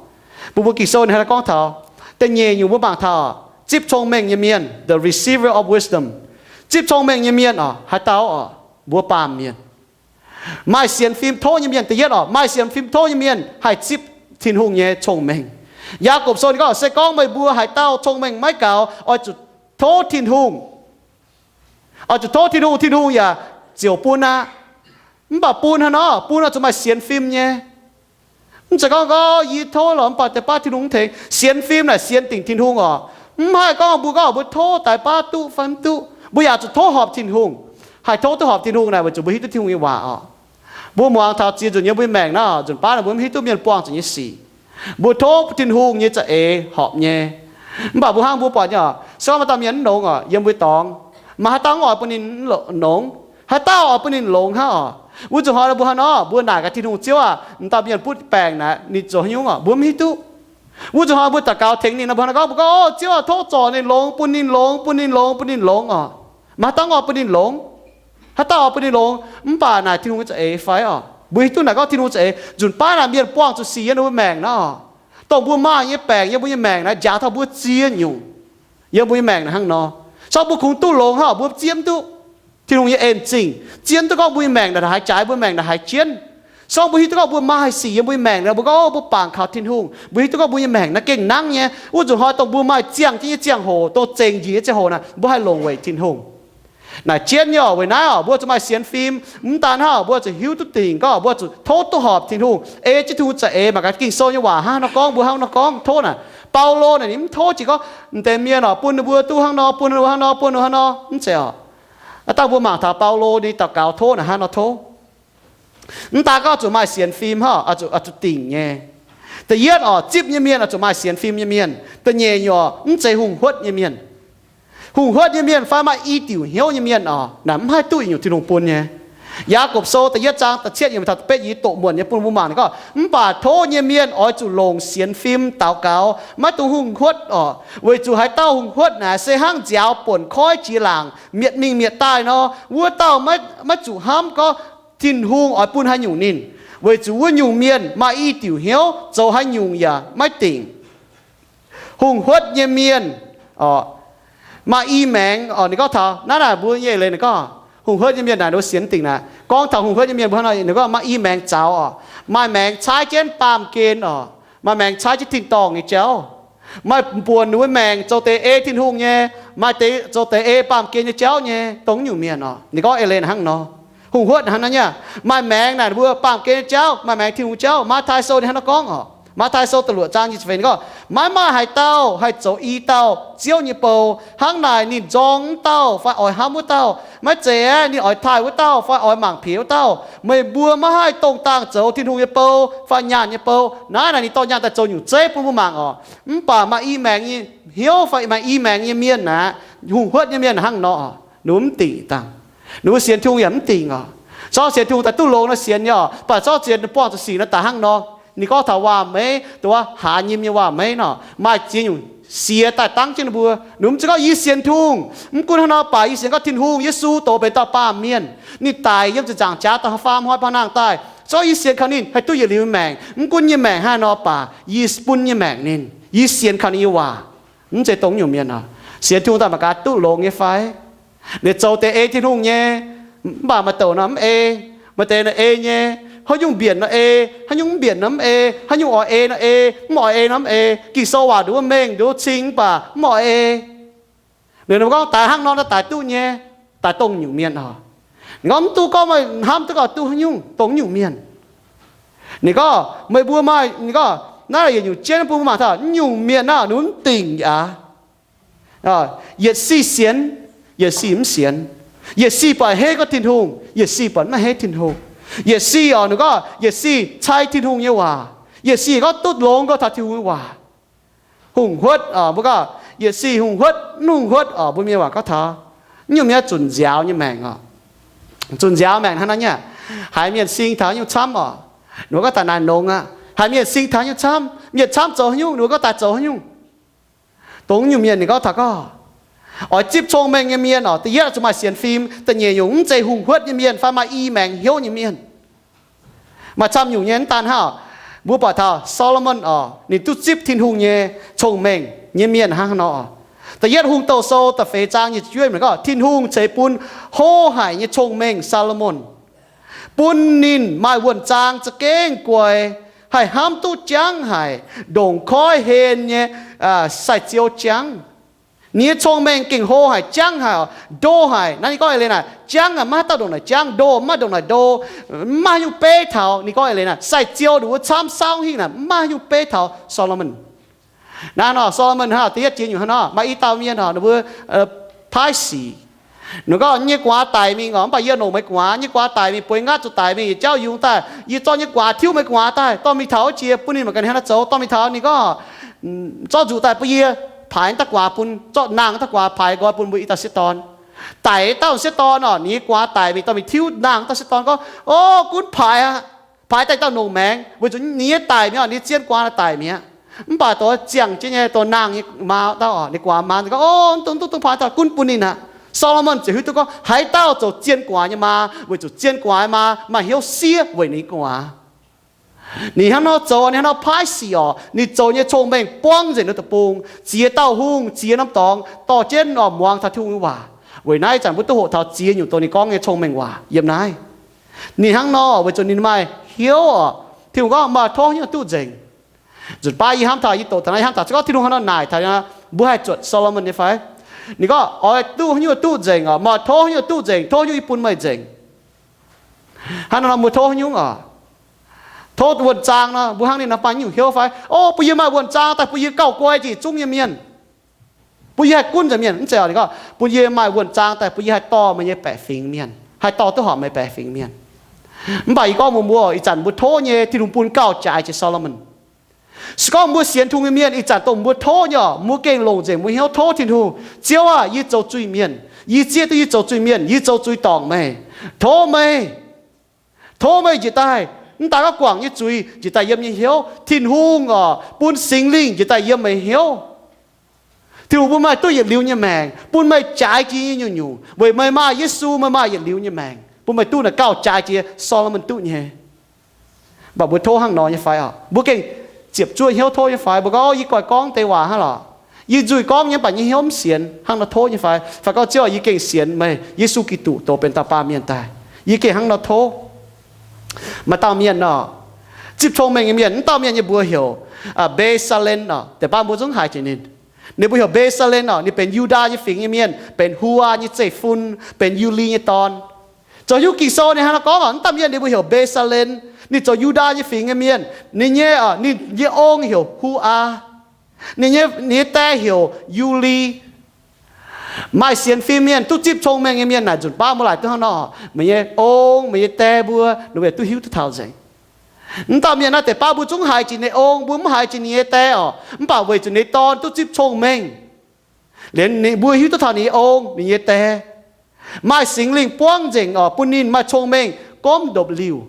Bun mbuo Ging-Sou ninh hnangv naaiv gorngv taux, da'nyeic nyungc mbuo mangc taux zipv cong-mengh nyei mienh, the receiver of wisdom. Zipv cong-mengh nyei mienh oc, haaix dauh oc? Mbuo baamh mienh. Maaih sienx fim tov nyei mienh. Da'yietv oc, maaih sienx fim tov nyei mienh haih zipv Tin-Hungh nyei cong-mengh. Yaagorpc Sou ninh gorngv, se gorngv meih mbuo haaix dauh cong-mengh maiv gaux, oix zuqc tov Tin-Hungh. Oix zuqc tov Tin-Hungh, Tin-Hungh yaac ziouc bun aqv. Mv baac bun hnangv nor, bun oix zuqc maaih sienx fim nyei. Mv zeiz gorngv, gorngv yie tov lorqc mv baac deix baav Tin-Hungh mv tengx. Sienx fim naaic sienx dingc Tin-Hungh oc. Mv haih gorngv mbuo gorngv mbuo tov daaih baav duqv fai mv duqv. Mbuo yaac zuqc tov horpc Tin-Hungh. Haih tov duqv horpc Tin-Hungh naaic weic zuqc mbuo hiuv duqv Tin-Hungh nyei waac oc. Mbuo muangx taux ziex nzunc yiem mbuo nyei maengc naaiv, nzunc baav naaic mbuo mv hiuv duqv mienh buangh zuqc nyei sic. Mbuo tov Tin-Hungh nyei za'eix horpc nyei. Mv baac mbuo hnangv mbuo buatc nyei oc, se gorngv maaih dauh mienh mv longx oc, yiem mbuo dorngx, maaih haaix dauh mv oix bun ninh longx? Haaix dauh oix bun ninh longx hnangv oc? Wuov nzunc hnoi mbuo hnangv nor, mbuo naaic gaax Tin-Hungh, Ziouv aah, m'dauh mienh butv baengc naaic ninh zoux haaix nyungc oc? Mbuo mv hiuv duqv. Wuov nzunc hnoi mbuo daux gaux tengx ninh nor, mbuo hnangv nor gorngv, mbuo gorngv, Ziouv aah, tov zorc ninh longx, bun ninh longx, bun ninh longx, bun ninh longx oc. Maaih haaix dauh mv oix bun ninh longx? Haaix dauh oix bun ninh longx? Mv baac naaic Tin-Hungh nyei za'eix fai oc? Mbuo hiuv duqv naaic gorngv Tin-Hungh za'eix nzunc baav naaic mienh buangh zuqc sic yiem ninh mbuo maengc naaiv oc. Dongh mbuo maaih nyei baengc yiem mbuo nyei maengc naaic njaaux taux mbuo ziex nyungc. Yiem mbuo nyei maengc naaic hnangv nor, se gorngv mbuo kungx duqv longx hnangv oc, mbuo zieqv mv duqv Tin-Hungh nyei en zingh, zieqv mv duqv gorngv mbuo nyei maengc naaic haaix jaaix, mbuo maengc naaic haaix jienv. Se gorngv mbuo hiuv duqv gorngv mbuo maaih sic yiem mbuo nyei maengc naaic, mbuo gorngv, Ov, mbuo bangc kaux Tin-Hungh, mbuo hiuv duqv gorngv mbuo nyei maengc naaiv gengh nangv nyei. Wuov nzunc hnoi dongh mbuo maaih ziangh jienv nyei ziangh hoc, dongh zengc njiec nyei ziangh hoc naaic, mbuo haih longc weic Tin-Hungh. Naaic jienv nyei oc. Weic naaiv oc, mbuo zuqc maaih sienx fim. Mv daan hnangv oc, mbuo zuqc hiuv duqv dingc gorngv mbuo zuqc tov duqv horpc Tin-Hungh, ei jienv Tin-Hungh za'eix. Mangc gaax Ging-Sou nyei waac hnangv nor gorngv, mbuo hnangv nor gorngv tov naaic. Baulo naaic ninh mv tov jiex gorngv m'deix mienh oc, bun ninh mbuo duqv hnangv nor, bun ninh mbuo hnangv nor, bun ninh mbuo hnangv nor, mv zeiz oc. Aa, dangh mbuo mangc taux Baulo ninh daux gaux tov naaic hnangv nor tov. Mv daan gorngv zuqc maaih sienx fim hnangv oc, zuqc, zuqc dingc nyei. Da'yietv oc, zipv nyei mienh oix zuqc maaih sienx fim nyei mienh. Da'nyeic nyungc oc, mv zeiz hungh huotv nyei mienh. Hungh huotv nyei mienh fai maaih i diuc hnyouv nyei mienh oc, naaic mv haih duqv i nyungc Tin-Hungh bun nyei. Yaagorpc Sou da'yietv zaang da'cietv yiemc taux da'betv yiemc doqc muonc nyei bun mbuo mangc ninh gorngv, mv baac tov nyei mienh oix zuqc longc sienx fim daux gaux, maiv dungx hungh huotv oc, weic zuqc haaix dauh hungh huotv naaic se hnangv nziaaux buonc koiv jiex laangc mietc mingh mietc daaih nor, wuov dauh maiv, maiv zuqc hnamv gorngv Tin-Hungh oix bun haaix nyungc ninh, weic zuqc wuov nyungc mienh maaih i diuc hnyouv, zoux haaix nyungc yaac maiv dingc. Hungh huotv nyei mienh oc, maaih i maengx oc. Ninh gorngv taux naaiv naaic mbuo nyei eix leiz ninh gorngv, hungh huotv nyei mienh naaic ninh mbuo sienx dingc naaic. Gorngv taux hungh huotv nyei mienh mbuo hnangv nor ninh gorngv maaih i maengx zaux oc, maaih maengx caaiv jienv baamh gen oc, maaih maengx caaiv jienv tin-dorngh nyei jauv, maaih buonc ninh mbuo maengc zoux deix ei Tin-Hungh nyei, maaih deix zoux deix ei baamh gen nyei jauv nyei, dongh nyungc mienh oc. Ninh gorngv eix leiz hnangv nor. Hungh huotv hnangv nor nyei. Maaih maengx naaic ninh mbuo baamh gen nyei jauv, maaih maengx Tin-Hungh jauv. Matv^taai Sou ninh hnangv nor gorngv oc. Matv^taai Sou da'luoqc zaang nyic ziepc feix ninh gorngv, maiv maaih haaix dauh haih zoux i dauh Ziouv nyei bou. Hnangv naaic ninh nzorng wuov dauh fai oix hnamv wuov dauh. Maiv zeiz aeqv, ninh oix taaih wuov dauh fai oix mangc piex wuov dauh. Meih mbuo maiv haih dongh dangh zoux Tin-Hungh nyei bou fai nyaanh nyei bou. Naaiv naaic ninh dorh nyaanh daaih zoux nyungc zeiv bun mbuo mangc oc. Mv baac maaih i maengx nyei hnyouv fai maaih i maengx nyei mienh naaic, hungh huotv nyei mienh hnangv nor, ninh mbuo mv dingc dangh. Ninh mbuo sienx Tin-Hungh yaac mv dingc oc. Zorqv sienx Tin-Hungh daaih duqv longx nor sienx nyei oc, mv baac zorqv sienx buangh zuqc sic nor daaih hnangv nor. Ninh gorngv taux waac-meiv, dongh wuov haaz nyim nyei waac-meiv nor, maaih ziex nyungc siex daaih dangv jienv ninh mbuo. Ninh mbuo mv zeiz gorngv yie sienx Tin-Hungh, mv gunv hnangv nor baac yie sienx gorngv Tin-Hungh, Yesu, douz benx dauh baamh mienh. Ninh daic yiem ziepc nzaangc jaax da'faam hnoi baac nangh daaih. Se gorngv yie sienx kaux ninh haih duqv yietc liuz nyei maengc, mv gunv nyei maengc hnangv haaix nor baac yie bun nyei maengc ninh. Yie sienx kaux ninh nyei waac. Mv zeiz dongh nyungc mienh oc. Sienx Tin-Hungh daaih mangc gaax duqv longx nyei fai? Ninh zoux deix ei Tin-Hungh nyei, mv baac maaih douc nor mv ei. Maaih deix nor ei nyei, haaix nyungc mbienc nor ei, haaix nyungc mv mbienc nor mv ei, haaix nyungc oix ei nor ei, mv oix ei nor mv ei. Ging-Sou waac nduov mengh nduov cing mv baac mv oix ei. Ninh mbuo gorngv daaih hnangv nor nor daaih duqv nyei. Daaih dongh nyungc mienh oc. Ninh gorngv mv duqv gorngv meih hnamv duqv gauh duqv haaix nyungc, dongh nyungc mienh. Ninh gorngv meih mbuo maaih, ninh gorngv naaiv yietc nyungc jienv bun mbuo mangc taux nyungc mienh naaiv ninh mv dingc aqv. Yietc sic sienx, yietc sic mv sienx. Yietc sic buatc heiv gorngv Tin-Hungh, yietc sic buatc maiv heiv Tin-Hungh. Yietc sic oc, ninh gorngv yietc sic cai Tin-Hungh nyei waac, yietc sic gorngv duqv longx gorngv taux Tin-Hungh nyei waac. Hungh huotv oc, mbuo gorngv yietc sic hungh huotv, mv hungh huotv oc, mbuo mienh waac gorngv taux. Nyungc mienh zunc nziaaux nyei maengc oc. Zunc nziaaux maengc hnangv naaiv nyei. Haiz mienh sing taux nyungc camv oc, ninh mbuo gorngv daaih naaic nongx aqv. Haiz mienh sing taux nyungc camv, mienh camv zoux haaix nyungc, ninh mbuo gorngv daaih zoux haaix nyungc. Dongh nyungc mienh ninh gorngv taux gorngv oix zipv cong-mengh nyei mienh oc. Da'yietv zuqc maaih sienx fim. Da'nyeic nyungc mv zeiz hungh huotv nyei mienh fai maaih i maengx hnyouv nyei mienh. Maaih camv nyungc nyei mv daan hnangv. Mbuo buatc taux Saa^lo^morn oc, ninh duqv zipv Tin-Hungh nyei cong-mengh nyei mienh hnangv haaix nor. Da'yietv Hungh Douh Sou da'feix zaang nyic ziepc juov yiemc gorngv, Tin-Hungh ceix bun hlo haic nyei cong-mengh Saa^lo^morn, bun ninh maaih wuonh zaang za'gengh guai, haih hnamv duqv jangv haic, ndongc koiv hlen nyei sai-ziou jangv. Ninh nyei cong-mengh gengh hlo haic, jangv haic, ndo haic. Naaiv ninh gorngv eix leiz naaic, jangv haic, maiv haaix dauh ndongc naaic jangv, ndo maiv ndongc naaic ndo, maiv haaix nyungc beiv taux. Ninh gorngv eix leiz naaic, sai-ziou ndongc wuov camv saauv hingh naaic maiv haaix nyungc beiv taux Saa^lo^morn. Naaiv nor Saa^lo^morn hnangv da'yietv jiex nyungc hnangv nor, maaih i dauh mienh oc, ninh mbuo paaiv sic. Ninh gorngv, yie nyei gu'nguaaz daic mingh oc, mv baac yie longc meih gu'nguaaz. Yie nyei gu'nguaaz daic mingh, bueix nqaatv zuqc daic mingh, yietc jauv yungz daaih, yie zorqv yie nyei gu'nguaaz tiuv meih gu'nguaaz daaih, dorh mingh taux wuov jiex bun ninh mangc gaax ninh haaix nor zoux. Dorh mingh taux ninh gorngv, zorqv nzuqc daaih bun yie, paaix dauh gu'nguaaz bun, zorqv nangh dauh gu'nguaaz paaix nqoi bun mbuo i dauh sieqv dorn. Daic dauh sieqv dorn oc, ninh nyei gu'nguaaz daic mingh, dorh mingh tiuv nangh dauh sieqv dorn gorngv, o, gunv paaix aqv. Paaix daaih dauh longc maengx, weic zuqc ninh nyei daic mi'aqv, ninh nyei zien gu'nguaaz daic mi'aqv. Mv baac dongh ziangh jienv nyei dongh nangh nyei maa dauh oc, ninh gu'nguaaz maa gorngv, o, duqv duqv duqv paaix dauh, gunv bun ninh aqv. Saa^lo^morn ziouc hiuv duqv gorngv haaix dauh zoux zien gu'nguaaz nyei maa, weic zuqc zien gu'nguaaz nyei maa maaih hnyouv siev weic ninh gu'nguaaz. Ninh hnangv nor zoux, ninh hnangv nor paaiv sic oc. Ninh zoux nyei cong-mengh buangv nzengc ninh deic-bung, ziex dauh hungh, ziex norm dorngx dorh jienv oc muangx taux Tin-Hungh nyei waac. Weic naaiv ih zanc mbuo duqv hoqc taux ziex nyungc dongh ninh gorngv nyei cong-mengh waac yiem naaiv. Ninh hnangv nor weic zuqc ninh maaih hnyouv oc. Tin-Hungh gorngv, meih tov haaix nyungc duqv nzengc. Nzunc baav yie hnamv taux, yie doqc taux naaiv, yie hnamv taux se gorngv Tin-Hungh hnangv nor naaic taux, mbuo haih zuotc Saa^lo^morn nyei fai? Ninh gorngv, oix duqv haaix nyungc duqv nzengc oc, meih tov haaix nyungc duqv nzengc, tov haaix nyungc yie bun meih nzengc. Hnangv nor mbuo tov haaix nyungc oc? Tov wuonh zaang nor, mbuo hnangv ninh nor maaih nyungc hnyouv fai? O, bun yie maaih wuonh zaang daaih bun yie gauh guai njiec zungv nyei mienh. Bun yie haih gunv nzengc mienh. Mv zeiz oc, ninh gorngv bun yie maaih wuonh zaang daaih bun yie haih dorh meih nyei baeqc fingx mienh, haih dorh duqv horpc meih baeqc fingx mienh. Mv baac yie gorngv mbuox mbuo, ih zanc mbuo tov nyei, Tin-Hungh bun gauh jaaix jiex Saa^lo^morn. Se gorngv mbuo sienx Tin-Hungh nyei mienh, ih zanc dongh mbuo tov nyei oc, mbuo gengh longc nzengc mbuo hnyouv tov Tin-Hungh, Ziouv aah! Yie zoux zuiz-mienh. Yie zieqv duqv yie zoux zuiz-mienh. Yie zoux zuiz dorngc meih. Tov meih, tov meih njiec daaih, mv daaih gorngv guangc nyei zuiz njiec daaih yiem nyei hnyouv. Tin-Hungh oc, bun Singx Lingh njiec daaih yiem meih hnyouv. Tin-Hungh bun meih duqv yietc liuz nyei maengc, bun meih jaaix jiex nyei nyungc-nyungc weic meih maaih Yesu, meih maaih yietc liuz nyei maengc, bun meih duqv naaic gauh jaaix jiex Saa^lo^morn duqv nyei. Mv baac mbuo tov hnangv nor nyei fai oc? Mbuo gengh ziepc zuoqv hnyouv tov nyei fai? Mbuo gorngv, o, yie goiv gorngv deix waac hnangv lorqc, yie nzuih gorngv nyei, mv baac nyei hnyouv mv sienx, hnangv nor tov nyei fai? Fai gorngv, Ziouv, yie gengh sienx meih, Yesu Giduc, douz benx dauh baamh mienh daaih, yie gengh hnangv nor tov. Maaih dauh mienh oc, zipv cong-mengh nyei mienh, mv dauh mienh nyei mbuox heuc Mbe^saa^len oc. Deix baav mbuo zungv haiz jiex ninh. Ninh mbuox heuc Mbe^saa^len oc. Ninh benx Yu^ndaa nyei fingx nyei mienh, benx Hu^aa nyei zeiv-fun, benx Yu^li nyei dorn. Zoux hiuv Ging-Sou ninh hnangv nor gorngv oc, mv dauh mienh ninh mbuox heuc Mbe^saa^len. Ninh zoux Yu^ndaa nyei fingx nyei mienh. Ninh nyei, ninh nyei ong heuc Hu^aa. Ninh nyei, ninh nyei die heuc Yu^li. Maaih sienx fim mienh, duqv zipv cong-mengh nyei mienh naaic nzunc baav mbuo laaic duqv hnangv nor. Meih nyei ong, meih nyei die mbuo, ninh mbuo yaac duqv hiuv duqv taux nzengc. Mv dauh mienh naaiv deix baav mbuo zungv haiz jiex ninh ong, mbuo mv haiz jiex ninh nyei die oc. Mv baac weic zuqc ninh dorn duqv zipv cong-mengh, liemh ninh mbuo hiuv duqv taux ninh nyei ong, ninh nyei die. Maaih Singx Lingh buangv nzengc oc, bun ninh maaih cong-mengh gomv ndopv-liuh.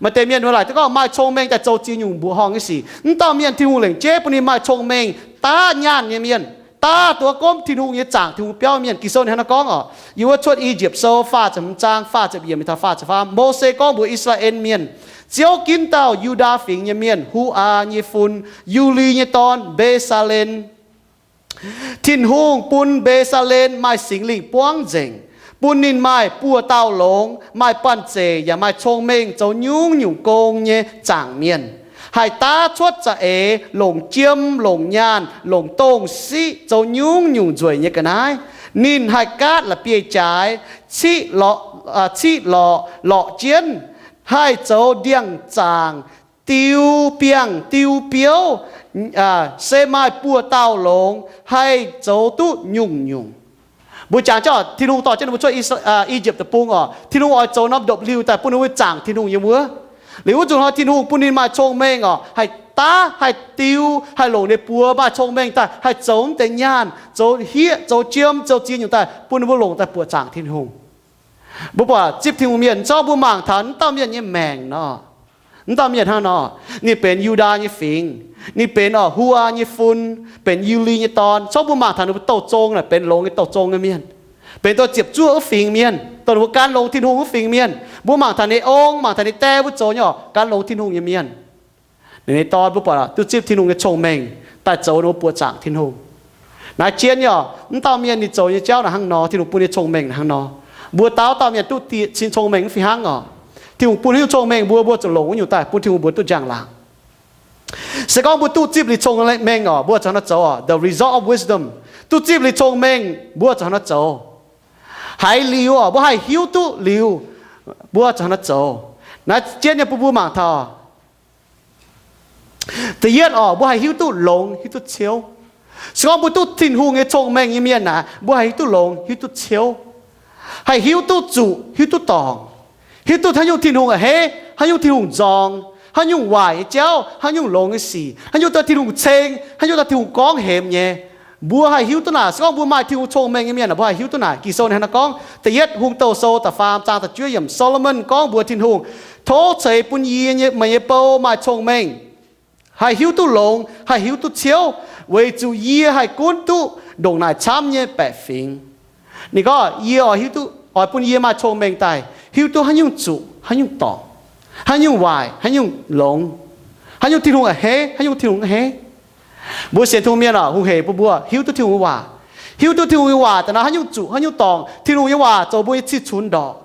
Maaih deix mienh wuov laaic duqv gorngv maaih cong-mengh daaih zoux ziex nyungc mbuoqc horngh nyei sic. Mv dauh mienh Tin-Hungh lengc jeiv bun ninh maaih cong-mengh, daav nyaanh nyei mienh, daav duqv gorngv Tin-Hungh nyei zaangc, Tin-Hungh biauv mienh. Ging-Sou ninh hnangv naaiv gorngv oc, yiem wuov Cuotv I^yipv Sou faah ziepc hmz zaang faah ziepc yiemc mingh taux faah ziepc faam, Mose gorngv mbuox I^saa^laa^en Mienh, Ziouv ginv dauh Yu^ndaa Fingx nyei mienh, Hu^aa nyei fun, Yu^li nyei dorn, Mbe^saa^len. Tin-Hungh bun Mbe^saa^len maaih Singx Lingh buangv nzengc, bun ninh maaih buoz-dauh longx, maaih banh zeic yaac maaih cong-mengh zoux nyungc-nyungc gong nyei zaangc mienh, haih daav cuotv za'eix, longc jiem, longc nyaanh, longc dongh siqv zoux nyungc-nyungc nzueic nyei ga'naaiv. Ninh haih gaatv la'bieiv-jaaix, ciqv lorqc, lorqc jienv, haih zoux ndiangx-zaangc, diu biangh diu biouv, se maaih buoz-dauh longx, haih zoux duqv nyungc-nyungc. Mbuo jangx jienv Tin-Hungh dorh jienv ninh mbuo cuotv I^yipv Deic-Bung oc, Tin-Hungh oix zoux norm ndopv-liuh daaih bun ninh mbuo zaangc Tin-Hungh nyei wuov. Liuz wuov nzunc hnoi Tin-Hungh bun ninh maaih cong-mengh oc, haih daav, haih diu, haih longc ninh buoz maaih cong-mengh daaih haih zoux mv deix nyaanh, zoux hieqv, zoux jiem, zoux ziex nyungc daaih bun ninh mbuo longc daaih buoqc zaangc Tin-Hungh. Mbuo buatc zipv Tin-Hungh mienh, zorqv mbuo mangc taux wuov dauh mienh nyei maengc nor, wuov dauh mienh hnangv nor, ninh benx Yu^ndaa nyei fingx, ninh benx oc Hu^aa nyei fun, benx Yu^li nyei dorn. Zorqv mbuo mangc taux ninh mbuo douh zong naaic benx longx nyei douh zong nyei mienh, benx douz ziepc zuoqv wuov fingx mienh, dongh ninh mbuo gan longx Tin-Hungh wuov fingx mienh. Mbuo mangc taux ninh ong, mangc taux ninh die mbuo zoux nyei oc gan longx Tin-Hungh nyei mienh. Ninh nyei dorn mbuo buatc duqv zipv Tin-Hungh nyei cong-mengh daaih zoux ninh mbuo buoqc zaangc Tin-Hungh. Naaiv jienv nyei oc, wuov dauh mienh ninh zoux nyei jauv naaic hnangv nor, Tin-Hungh bun nyei cong-mengh naaic hnangv nor. Mbuo dauh dauh mienh duqv diev cing cong-mengh mv fih hnangv oc. Tin-Hungh bun haaix nyungc cong-mengh mbuo, mbuo zuqc longc wuov nyungc daaih bun Tin-Hungh mbuo duqv njang-laangc. Se gorngv mbuo duqv zipv liuz cong-mengh oc, mbuo zuqc hnangv nor zoux oc, the result of wisdom. Duqv zipv liuz cong-mengh mbuo zuqc hnangv nor zoux. Haiz liuz oc, mbuo haih hiuv duqv liuz, mbuo zuqc hnangv nor zoux. Naaiv jienv nyei bun mbuo mangc taux da'yietv oc, mbuo haih hiuv duqv longx, hiuv duqv ciouv. Se gorngv mbuo duqv Tin-Hungh nyei cong-mengh nyei mienh naaic, mbuo haih hiuv duqv longx, hiuv duqv ciouv, haih hiuv duqv zuqc, hiuv duqv dorngc, hiuv duqv haaix nyungc Tin-Hungh a'hneiv, haaix nyungc Tin-Hungh nzorng, haaix nyungc waaic nyei jauv, haaix nyungc longx nyei sic, haaix nyungc daaih Tin-Hungh ceng, haaix nyungc daaih Tin-Hungh gorngv hemx nyei. Mbuo haih hiuv duqv naaic. Se gorngv mbuo maaih Tin-Hungh cong-mengh nyei mienh, mbuo haih hiuv duqv naaic. Ging-Sou ninh hnangv nor gorngv, da'yietv Hungh Douh Sou da'faam zaang da'juov yiemc, Solomon gorngv mbuox Tin-Hungh, Tov ceix bun yie nyei, meih nyei bou maaih cong-mengh, haih hiuv duqv longx, haih hiuv duqv ciouv, weic zuqc yie haih gunv duqv ndongc naaic camv nyei baeqc fingx. Ninh gorngv, yie oix hiuv duqv, oix bun yie maaih cong-mengh daaih hiuv duqv haaix nyungc zuqc, haaix nyungc dorngc, haaix nyungc waaic, haaix nyungc longx, haaix nyungc Tin-Hungh a'hneiv, haaix nyungc Tin-Hungh mv a'hneiv. Mbuo sienx Tin-Hungh mienh oc, hungh hec bun mbuo hiuv duqv Tin-Hungh nyei waac. Hiuv duqv Tin-Hungh nyei waac daaih nor, haaix nyungc zuqc, haaix nyungc dorngc, Tin-Hungh nyei waac zoux mbuo nyei cih cunx ndorqc.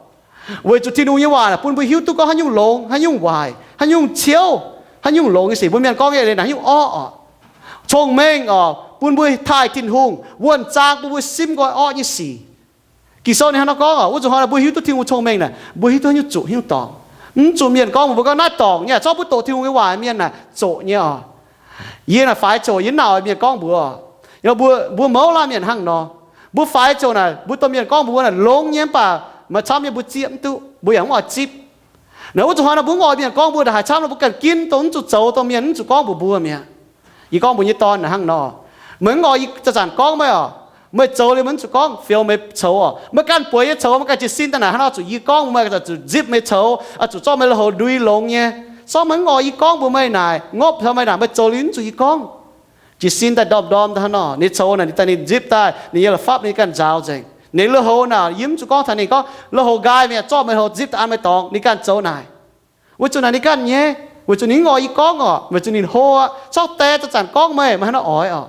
Weic zuqc Tin-Hungh nyei waac bun mbuo hiuv duqv gorngv haaix nyungc longx, haaix nyungc waaic, haaix nyungc ciouv, haaix nyungc longx nyei sic. Mbuo mienh gorngv nyei leiz naaic haaix nyungc orqv oc. Cong-mengh oc, bun mbuo taaih Tin-Hungh, wuonh zaang bun mbuo simv nqoi orqv nyei sic. Ging-Sou ninh hnangv nor gorngv oc, wuov zuqc hnoi mbuo hiuv duqv Tin-Hungh cong-mengh naaic, mbuo hiuv duqv haaix nyungc zuqc, haaix nyungc dorngc. Mv zuqc mienh gorngv mbuox mbuo gorngv naaiv dorngc nyei, zorqv mbuo doqc Tin-Hungh nyei waac mienh naaic zoqc nyei oc. Yie naaic faix ziouc yie mv naaic oix mienh gorngv mbuox. Mbuo, mbuo mouz laanh mienh hnangv nor, mbuo faix ziouc naaic mbuo domh mienh gorngv mbuox naaic longx nyei mv baac maaih camv nyei mbuo zieqv mv duqv, mbuo yaac mv oix zipv. Naaic wuov zuqc hnoi naaic mbuo mv oix mienh gorngv mbuo naaic haaix camv nor mbuo ganh ginv dongh mv zuqc zoux, domh mienh mv zuqc gorngv mbuox mbuo mi'aqv. Yie gorngv mbuox nyei dorn naaic hnangv nor, meih mv oix ih zanc zanc gorngv meih oc. Meih zoux liuz meih mv zuqc gorngv, fioux meih coux oc. Meih ganh bueix nyei coux meih ganh jiez sin daaih naaic hnangv nor zuqc yie gorngv mbuox meih, zuqc zipv meih coux, zuqc zorqv meih lui-houx ndui longx nyei. Se gorngv meih mv oix yie gorngv mbuox meih naaic, ngopv taux meih naaic, meih zoux liuz mv zuqc yie gorngv. Jiez sin daaih ndorm-ndorm daaih hnangv nor, ninh coux naaic ninh daaih ninh zipv daaih, ninh nyei la'fapv ninh ganh nzaaux nzengc. Ninh lui-houx naaic yie mv zuqc gorngv taux ninh gorngv lui-houx nqaai mi'aqv, zorqv meih lui-houx zipv daaih an meih dorngx, ninh ganh zoux naaic. Weic zuqc naaic ninh ganh nyei, weic zuqc ninh mv oix yie gorngv oc, weic zuqc ninh hlo aqv. Corc die zanc-zanc gorngv meih, meih hnangv nor oix oc.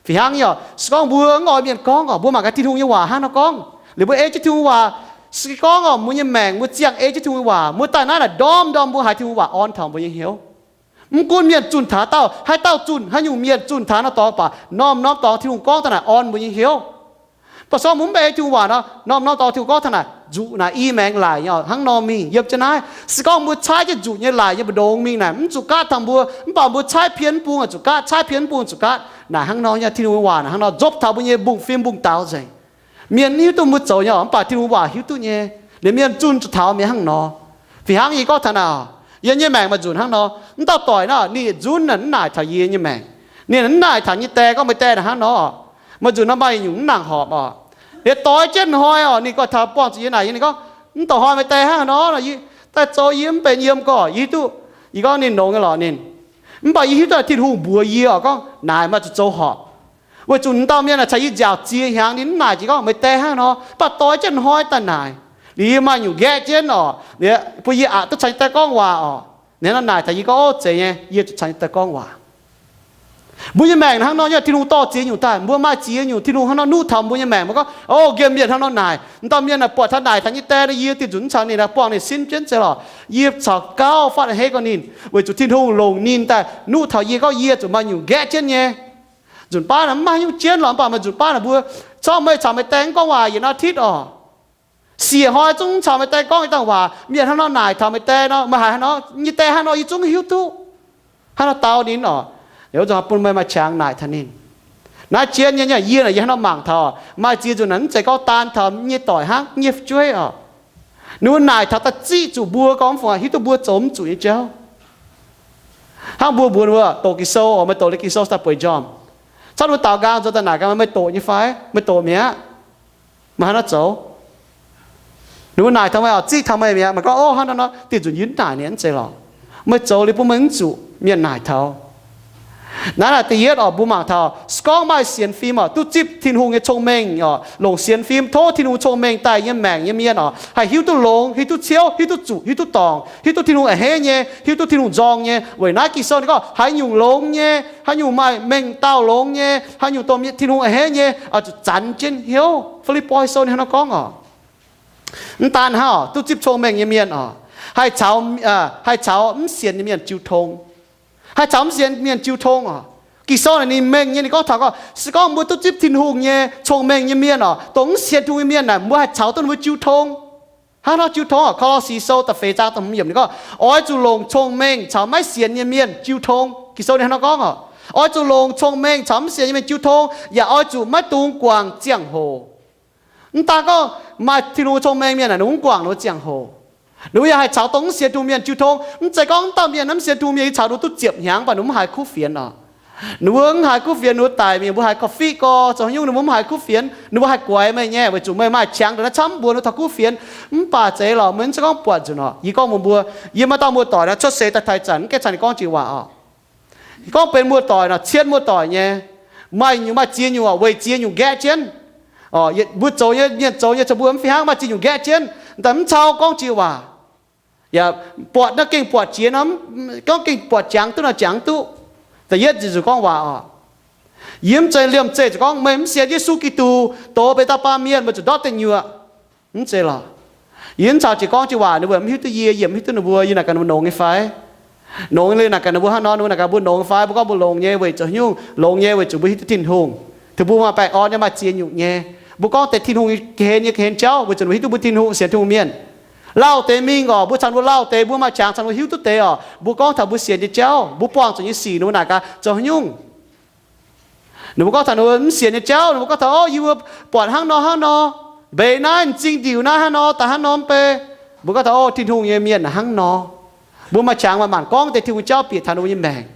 Fih hnangv nyei oc, se gorngv mbuo mv oix mienh gorngv oc, mbuo mangc gaax Tin-Hungh nyei waac hnangv nor gorngv. Liuz mbuo ei jienv Tin-Hungh waac, se gorngv oc, mbuo nyei maengc mbuo ziangh ei jienv Tin-Hungh waac, mbuo daaih naaiv naaic ndorm-ndorm mbuo haiz Tin-Hungh waac orn taux mbuo nyei hnyouv. Mv gunv mienh zunh taux dauh, haaix dauh zunh, haaix nyungc mienh zunh taux nor dorngx baac, norm-norm dorngx Tin-Hungh gorngv daaih naaic orn mbuo nyei hnyouv. Mv baac se gorngv mbuo mv ei Tin-Hungh waac nor, norm-norm dorngx Tin-Hungh gorngv taux naaic nzuqc naaic i maengx laic nyei oc, hnangv nor mingh yiem jienv naaiv. Se gorngv mbuo caaiv jienv nzuqc nyei laic nyei mbu'ndongx mingh naaic mv zuqc gaatv taux mbuo, mv baac mbuo caaiv pien mv bung zuqc gaatv, caaiv pien mv bung zuqc gaatv. Naaic hnangv nor nyei Tin-Hungh nyei waac naaic hnangv nor nzopv taux mbuo nyei mbungv-fim mbungv-daux nzengc. Mienh hiuv duqv mbuo zoux nyei oc, mv baac Tin-Hungh waac hiuv duqv nyei. Liuz mienh zunh zuqc taux mienh hnangv nor. Fih hnangv yie gorngv taux naaic, yie nyei maengc maaih nzunc hnangv nor, mv dauh doic naaic ninh yietc nzunv naaic mv naaic taux yie nyei maengc. Ninh mv naaic taux nyei die gorngv, meih die naaic hnangv nor. Maaih nzunc nor maaih nyungc mv nangc horpc oc. Liuz doix jienv hnoi oc, ninh gorngv taux buangh zuqc yie naaic, ninh gorngv, mv dauh hnoi meih die hnangv nor, yie daaih zoux yie mv benx yiem gorx. Yie hiuv duqv, yie gorngv ninh longx nyei lorqc ninh. Mv baac yie hiuv duqv Tin-Hungh mbuox yie oc, gorngv naaic maaih zuqc zoux horpc. Weic zuqc m'dauh mienh naaic caux yie nziaauc ziex hnyangx, ninh mv naaic jiex gorngv meih die hnangv nor, mv baac doix jienv hnoi daaih naaic. Liuz yie maaih nyungc nqaeqv jienv oc, bun yie aqc duqv caux nyei die gorngv waac oc. Ninh hnangv naaic taux yie gorngv, ov, zeiz nyei, yie zuqc caux nyei die gorngv waac. Mbuo nyei maengc hnangv nor nyei, Tin-Hungh dorh ziex nyungc daaih, mbuo maaih ziex nyungc, Tin-Hungh hnangv nor nuqv taux mbuo nyei maengc. Mbuo gorngv, ov, nqemh mienh hnangv nor naaic, m'dauh mienh naaic buatc taux naaic taux nyei die nor, yie dinh nzunc mv caux ninh, buangh ninh sin jienv zeiz lorqc. Yie caux gauh fatv a'hneiv gorngv ninh, weic zuqc Tin-Hungh longc ninh daaih nuqv taux yie gorngv yie zuqc maaih nyungc nqaeqv jienv nyei. Nzunc baav naaic mv maaih nyungc jienv lorqc, mv baac maaih nzunc baav naaic mbuo, corc meih caux meih die mv gorngv waac yietc norm titv oc. Siec hnoi zungv mv caux meih die gorngv i dangh waac, mienh hnangv nor naaic taux meih die nor, meih haiz hnangv nor, nyei die hnangv nor yie zungv hiuv duqv. Hnangv nor dau ninh oc. Wuov zanc bun meih maaih qangx naaic taux ninh. Naaiv jienv nyei, yie naaic yie hnangv nor mangc taux, maaih ziex nzunc naaic mv zeiz gorngv daan taux nyei doic hnangv, nyei fu'jueiv oc. Ninh mbuo naaic taux daaih ziqv zuqc mbuo gorngv fungc hiuv duqv mbuo zoux mv zuqc nyei jauv. Hnangv mbuo mbuox ninh mbuo doqc Ging-Sou oc, meih doqc liuz Ging-Sou daaih bueix njormh. Caux ninh mbuo daaux nqaang nzoux daaih naaic gaax, meih doqc nyei fai? Meih doqc mi'aqv. Meih hnangv nor zoux. Ninh mbuo naaic taux meih oc, ziqv taux meih mi'aqv. Meih gorngv, ov, hnangv nor nor, dinh nzunc yie mv naaic ninh, mv zeiz lorqc. Meih zoux liuz bun meih mv zuqc mienh naaic taux. Naaiv naaic da'yietv oc, mbuo mangc taux se gorngv maaih sienx fim oc, duqv zipv Tin-Hungh nyei cong-mengh oc, longc sienx fim tov Tin-Hungh cong-mengh daaih yiem maengc nyei mienh oc, haih hiuv duqv longx, hiuv duqv ciouv, hiuv duqv zuqc, hiuv duqv dorngc, hiuv duqv Tin-Hungh a'hneiv nyei, hiuv duqv Tin-Hungh nzorng nyei. Weic naaiv Ging-Sou ninh gorngv haaix nyungc longx nyei, haaix nyungc maaih mengh dauh longx nyei, haaix nyungc dongh Tin-Hungh a'hneiv nyei, oix zuqc zanx jienv hnyouv. Fi^lipv^poi Sou ninh hnangv nor gorngv oc. Mv daan hnangv oc, duqv zipv cong-mengh nyei mienh oc, haih caux, haih caux mv sienx nyei mienh jiu tong. Haih caux mv sienx mienh jiu tong oc. Ging-Sou naaic ninh mengh nyei, ninh gorngv taux gorngv se gorngv mbuo duqv zipv Tin-Hungh nyei cong-mengh nyei mienh oc, dongh mv sienx Tin-Hungh nyei mienh naaic, mbuo haih caux duqv ninh mbuo jiu tong. Hnangv nor jiu tong oc, Ko^lo^si Sou da'feix zaang da'hmz yiemc ninh gorngv, oix zuqc longc cong-mengh caux maiv sienx nyei mienh jiu tong. Ging-Sou ninh hnangv nor gorngv oc, oix zuqc longc cong-mengh caux mv sienx nyei mienh jiu tong, yaac oix zuqc maiv dungx guangc ziangh hoc. Mv daan gorngv maaih Tin-Hungh cong-mengh mienh naaic, ninh mbuo mv guangc ninh mbuo ziangh hoc. Ninh mbuo yaac haih caux dongh mv sienx Tin-Hungh mienh jiu tong. Mv zeiz gorngv mv dauh mienh naaiv mv sienx Tin-Hungh mienh, yie caux ninh mbuo duqv ziepc hnyangx, mv baac ninh mbuo mv haiz kuv fienx oc. Ninh mbuo mv haiz kuv fienx, ninh mbuo daic mingh, mbuo haiz korv-fiqv gorx, zoux haaix nyungc ninh mbuo mv haiz kuv fienx, ninh mbuo haih guaix meih nyei, weic zuqc meih maaih qangx ndongc naaiv camv mbuox ninh mbuo taux kuv fienx. Mv baac zeiz lorqc, meih mv zeiz gorngv buatc nzunc oc. Yie gorngv mbuox mbuo, yie maaih dauh muoz-doic naaiv cuotv seix daaih Taiv Zanc, mv gaengh caux ninh gorngv jiex waac oc. Gorngv benx muoz-doic naaic, cien muoz-doic nyei, maaih nyungc, maaih ziex nyungc oc, weic ziex nyungc nqaeqv jienv. Mbuo zoux nyei, mienh zoux nyei, caux mbuo mv fih hnangv, maaih ziex nyungc nqaeqv jienv, daaih mv cau gorngv jiex waac. Yaac buatc naaiv gengh buatc jiex nor, gorngv gengh buatc jangx duqv nor jangx duqv. Da'yietv, zuqc gorngv waac oc. Yie mv zeiz liemh zeih zuqc gorngv meih mv sienx Yesu Giduc, doz benx dauh baamh mienh, meih zuqc ndortv deic nyuoqc. Mv zeiz lorqc. Yie mv caux jiex gorngv jiex waac, ninh mbuo mv hiuv duqv yie, yie mv hiuv duqv ninh mbuo. Yie naaic gaax ninh mbuo longx nyei fai? Longx nyei, naaic gaax ninh mbuo hnangv nor, ninh mbuo naaic gaax mbuo longx nyei fai? Mbuo gorngv mbuo longx nyei weic zuqc haaix nyungc? Longx nyei weic zuqc mbuo hiuv duqv Tin-Hungh. Tengx mbuo maaih baengh orn nyei, maaih ziex nyungc nyei. Mbuo gorngv deix Tin-Hungh ga'hlen nyei ga'hlen jauv weic zuqc ninh mbuo hiuv duqv mbuo Tin-Hungh, sienx Tin-Hungh mienh. Lauh deix mingh oc, mbuo caux ninh mbuo lauh deix, mbuo maaih qangx caux ninh mbuo hiuv duqv deix oc. Mbuo gorngv taux mbuo sienx nyei jauv, mbuo buangh zuqc nyei sic, ninh mbuo naaic gaax zoux haaix nyungc? Ninh mbuo gorngv taux ninh mbuo mv sienx nyei jauv, ninh mbuo gorngv taux, ov, yie mbuo buatc hnangv nor hnangv nor, mbeix naaiv, m'zing ndiuc naaiv hnangv nor, daaih hnangv nor mv bei. Mbuo gorngv taux, ov, Tin-Hungh nyei mienh naaic hnangv nor. Mbuo maaih qangx maaih maanc gorngv deix Tin-Hungh jauv bieqc taux ninh mbuo nyei maengc.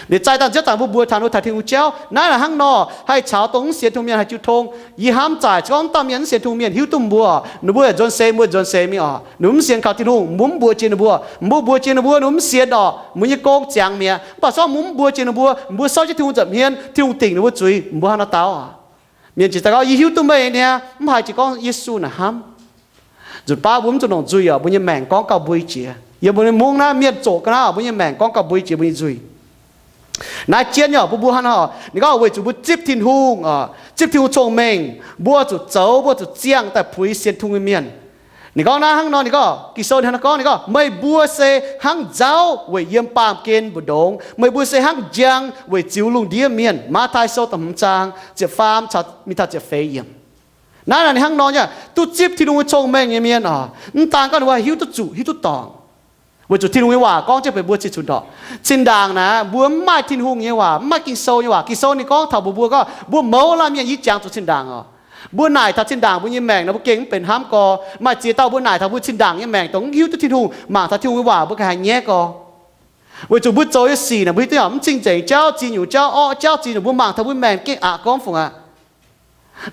Liuz zaih dangh nziouv dangh mbuo mbuox taux ninh mbuo taux Tin-Hungh jauv, naaiv naaic hnangv nor, haih caux dongh mv sienx Tin-Hungh mienh haih jiu tong. Yie hnamv zaaic, se gorngv dauh mienh mv sienx Tin-Hungh mienh hiuv duqv mbuo, ninh mbuo yaac nzuonx seix, mbuo nzuonx seix mingh oc. Ninh mbuo mv sienx kaux Tin-Hungh, mbuo mv mbuox jiex ninh mbuo. Mbuo mbuox jiex ninh mbuo, ninh mbuo mv sienx oc, mbuo nyei gong ziangx mi'aqv. Mv baac se gorngv mbuo mv mbuox jiex ninh mbuo, mbuo sortv jienv Tin-Hungh nza'hmien, Tin-Hungh dingc ninh mbuo zuiz, mbuo hnangv nor dau oc. Mienh ziouc daaih gorngv, yie hiuv duqv meih niaa, mv haiz jiex gorngv Yesu naaic hnamv. Nzunc baav mbuo mv zuqc longc nzuih oc, mbuo nyei maengc gorngv gauh mbui jiex. Yiem mbuo nyei mungv naaiv mienh zoqc ga'naaiv oc, mbuo nyei maengc gorngv gauh mbui jiex mbuo nyei nzuih. Naaiv jienv nyei oc, mbuo mbuo hnangv nor oc, ninh gorngv weic zuqc mbuo zipv Tin-Hungh oc, zipv Tin-Hungh cong-mengh, mbuo zuqc zoux, mbuo zuqc ziangh daaih puix sienx Tin-Hungh nyei mienh. Ninh gorngv naaiv hnangv nor, ninh gorngv, Ging-Sou hnangv nor gorngv, ninh gorngv, meih mbuo se hnangv nzauv weic yiem baamh gen mbu'ndongx, meih mbuo se hnangv njang weic ziux lungh ndiev mienh. Matv^tai Sou da'hmz zaang ziepc faam caux mingh taux ziepc feix yiemc. Naaiv naaic ninh hnangv nor nyei, duqv zipv Tin-Hungh cong-mengh nyei mienh oc, mv daan gorngv ninh mbuo haih hiuv duqv zuqc, hiuv duqv dorngc. Weic zuqc Tin-Hungh nyei waac gorngv jienv benx mbuo ziex zunc ndorqc. Zinh ndaangc naaic mbuo mv maaih Tin-Hungh nyei waac, mv maaih Ging-Sou nyei waac. Ging-Sou ninh gorngv taux mbuox mbuo gorngv, mbuo mouz laanh mienh yie jangx zuqc zinh ndaangc oc. Mbuo naaic taux zinh ndaangc mbuo nyei maengc nor, mbuo gengh mv benx hnamv gorx. Maaih ziex dauh mbuo naaic taux mbuo zinh ndaangc nyei maengc dongh mv hiuv duqv Tin-Hungh, mangc taux Tin-Hungh nyei waac mbuo gengh haiz nyaiv gorx. Weic zuqc mbuo zoux nyei sic naaic mbuo hiuv duqv mv cing-nzengc jauv, ziex nyungc jauv, orqv jauv, ziex nyungc mbuo mangc taux mbuo maengc gengh aqc gorngv fungc aqv.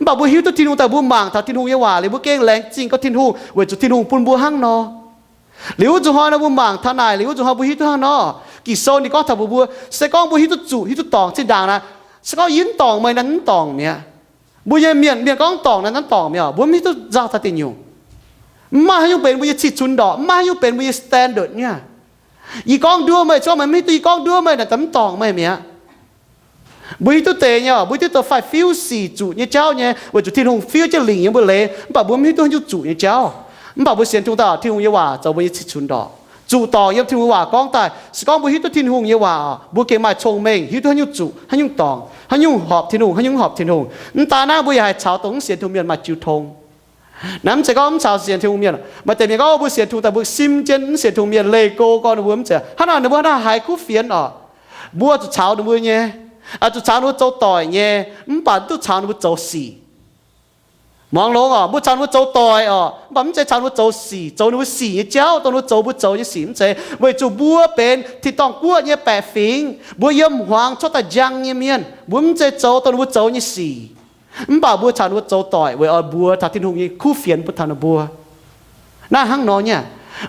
Mv baac mbuo hiuv duqv Tin-Hungh daaih mbuo mangc taux Tin-Hungh nyei waac liuz mbuo gengh laengz zingh gorngv Tin-Hungh weic zuqc Tin-Hungh bun mbuo hnangv nor. Liuz wuov nzunc hnoi nor mbuo mangc taux naaic, liuz wuov nzunc hnoi mbuo hiuv duqv hnangv nor, Ging-Sou ninh gorngv taux mbuo, mbuo se gorngv mbuo hiuv duqv zuqc, hiuv duqv dorngc zinh ndaangc naaic, se gorngv yie mv dorngc meih, naaiv mv dorngc mi'aqv. Mbuo nyei mienh, mienh gorngv dorngc naaic, naaiv dorngc mi'aqv. Mbuo mv hiuv duqv nzauh taux deic nyungc. Mv maaih haaix nyungc benx mbuo nyei cih cunx ndorqc, mv maaih haaix nyungc benx mbuo nyei standard nyei. Yie gorngv nduov meih, se gorngv meih mv hiuv duqv yie gorngv nduov meih naaic, mv dorngc meih mi'aqv. Mbuo hiuv duqv deix nyei, mbuo hiuv duqv zoux fai fiuv sic zuqc nyei jauv nyei, weic zuqc Tin-Hungh fiuv jienv lingc yiem mbuo leiz, mv baac mbuo mv hiuv duqv haaix nyungc zuqc nyei jauv. Mv baac mbuo sienx Tin-Hungh daaih, Tin-Hungh nyei waac zoux mbuo nyei cih cunx ndorqc. Zuqc dorngc yiem Tin-Hungh nyei waac gorngv daaih, se gorngv mbuo hiuv duqv Tin-Hungh nyei waac, mbuo gengh maaih cong-mengh hiuv duqv haaix nyungc zuqc, haaix nyungc dorngc, haaix nyungc horpc Tin-Hungh, haaix nyungc mv horpc Tin-Hungh. Mv daan naaiv, mbuo yaac haih caux dongh mv sienx Tin-Hungh mienh maaih jiu tong. Naaiv mv zeiz gorngv mv caux sienx Tin-Hungh mienh. Maaih deix mienh gorngv mbuo sienx Tin-Hungh daaih mbuo simv jienv mv sienx Tin-Hungh mienh leih go gorn ninh mbuo mv zeiz hnangv naaic, ninh mbuo hnangv naaic haiz kuv fienx orqc. Mbuo zuqc caux ninh mbuo nyei, zuqc caux ninh mbuo zoux doic nyei, mv baac mv duqv caux ninh mbuo zoux sic. Muangx longx orqc, mbuo caux ninh mbuo zoux doic orqc, mv baac mv zeiz caux ninh mbuo zoux sic, zoux ninh mbuo sic nyei jauv, dongh ninh mbuo zoux mbuo zoux nyei sic mv zeiz, weic zuqc mbuo benx tin-dorngh guoqv nyei baeqc fingx, mbuo yiem hmuangx cuotv daaih njang nyei mienh, mbuo mv zeiz zoux dongh ninh mbuo zoux nyei sic. Mv baac mbuo caux ninh mbuo zoux doic weic oix mbuox taux Tin-Hungh nyei kuv fienx bun taux ninh mbuo. Naaiv hnangv nor nyei.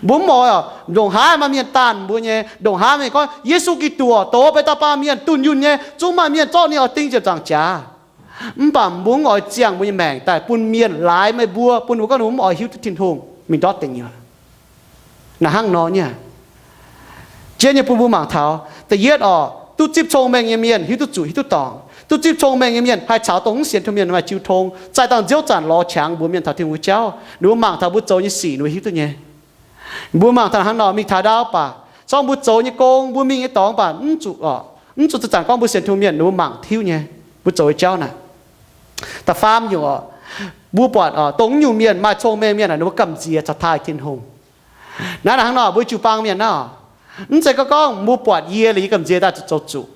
Mbuo mv oix orqc, ndongc haaix maaih mienh daanh mbuo nyei, ndongc haaix mienh gorngv Yesu Giduc orqc, doz benx dauh baamh mienh dunh yunh nyei, zungv maaih mienh zorqv ninh oix ding ziepc nzaangc jaax. Mv baac mbuo mv oix ziangh mbuo nyei maengc daaih bun mienh laaix meih mbuo, bun mbuo gorngv ninh mbuo mv oix hiuv duqv Tin-Hungh, mingh ndortv deic nyuoqc. Naaiv hnangv nor nyei. Jienv nyei bun mbuo mangc taux da'yietv orqc, duqv zipv cong-mengh nyei mienh hiuv duqv zuqc hiuv duqv dorngc. Duqv zipv cong-mengh nyei mienh haih caux dongh mv sienx Tin-Hungh mienh maaih jiu tong, zaih dangh nziouv zanc lorz qangx mbuox mienh taux Tin-Hungh nyei jauv. Ninh mbuo mangc taux mbuo zoux nyei sic ninh mbuo hiuv duqv nyei. Mbuo mangc taux hnangv nor, mingh taux ndau baac, se gorngv mbuo zoux nyei gong, mbuo mingh nyei dorngx baac mv zuqc orqc, mv zuqc zanc-zanc gorngv mbuo sienx Tin-Hungh mienh ninh mbuo mangc hiuv nyei, mbuo zoux nyei jauv naaic. Da'faam nyungc orqc, mbuo buatc orqc, dongh mv nyungc mienh maaih cong-mengh mienh naaic ninh mbuo gamh nziex caux taaih Tin-Hungh. Naaiv hnangv nor mbuo jiu-baang mienh naaiv orqc, mv zeiz gorngv gorngv mbuo buatc yie liuz yie gamh nziex daaih zuqc zoux zuqc.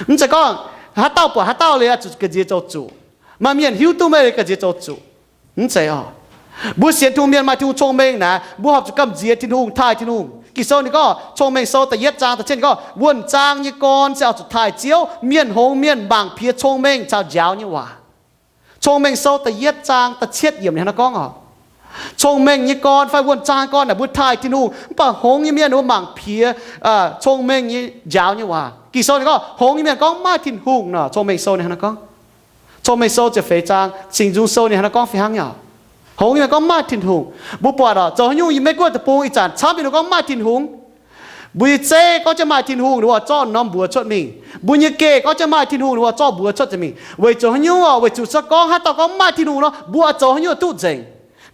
Mv zeiz gorngv haaix dauh buatc haaix dauh liuz zuqc gamh nziex zoux zuqc. Maaih mienh hiuv duqv meih liuz gamh nziex zoux zuqc. Mv zeiz orqc. Mbuo sienx Tin-Hungh mienh maaih Tin-Hungh cong-mengh naaic, mbuo horpc zuqc gamh nziex Tin-Hungh, taaih Tin-Hungh. Ging-Sou ninh gorngv, Cong-Mengh Sou da'yietv zaang da'cietv gorngv, wuonh zaang nyei gorn se oix zuqc taaih Ziouv. Mienh hngongx mienh mangc piex cong-mengh caux njaaux nyei waac. Cong-Mengh Sou da'yietv zaang da'cietv yiemc ninh hnangv naaiv gorngv orqc. Cong-mengh nyei gorn fai wuonh zaang nyei gorn naaic mbuo taaih Tin-Hungh, mv baac hngongx nyei mienh ninh mbuo mangc piex cong-mengh nyei njaaux nyei waac. Ging-Sou ninh gorngv hngongx nyei mienh gorngv mv maaih Tin-Hungh nor, Cong-Mengh Sou ninh hnangv naaiv gorngv. Cong-Mengh Sou ziepc feix zaang, Singx Nzung Sou ninh hnangv naaiv gorngv fih hnangv nyei. Hngongx nyei mienh gorngv mv maaih Tin-Hungh. Mbuo buatc orqc, zoux haaix nyungc yiem Meiv Guoqv deic-bung ih zanc camv mienh ninh gorngv mv maaih Tin-Hungh. Mbuo nyei zeiv gorngv jienv maaih Tin-Hungh, ninh mbuo zorqv norm mbuox cuotv mingh. Mbuo nyei geh gorngv jienv maaih Tin-Hungh, ninh mbuo zorqv mbuox cuotv mingh. Weic zuqc haaix nyungc orqc? Weic zuqc se gorngv haaix dauh gorngv mv maaih Tin-Hungh nor, mbuo oix zoux haaix nyungc duqv nzengc?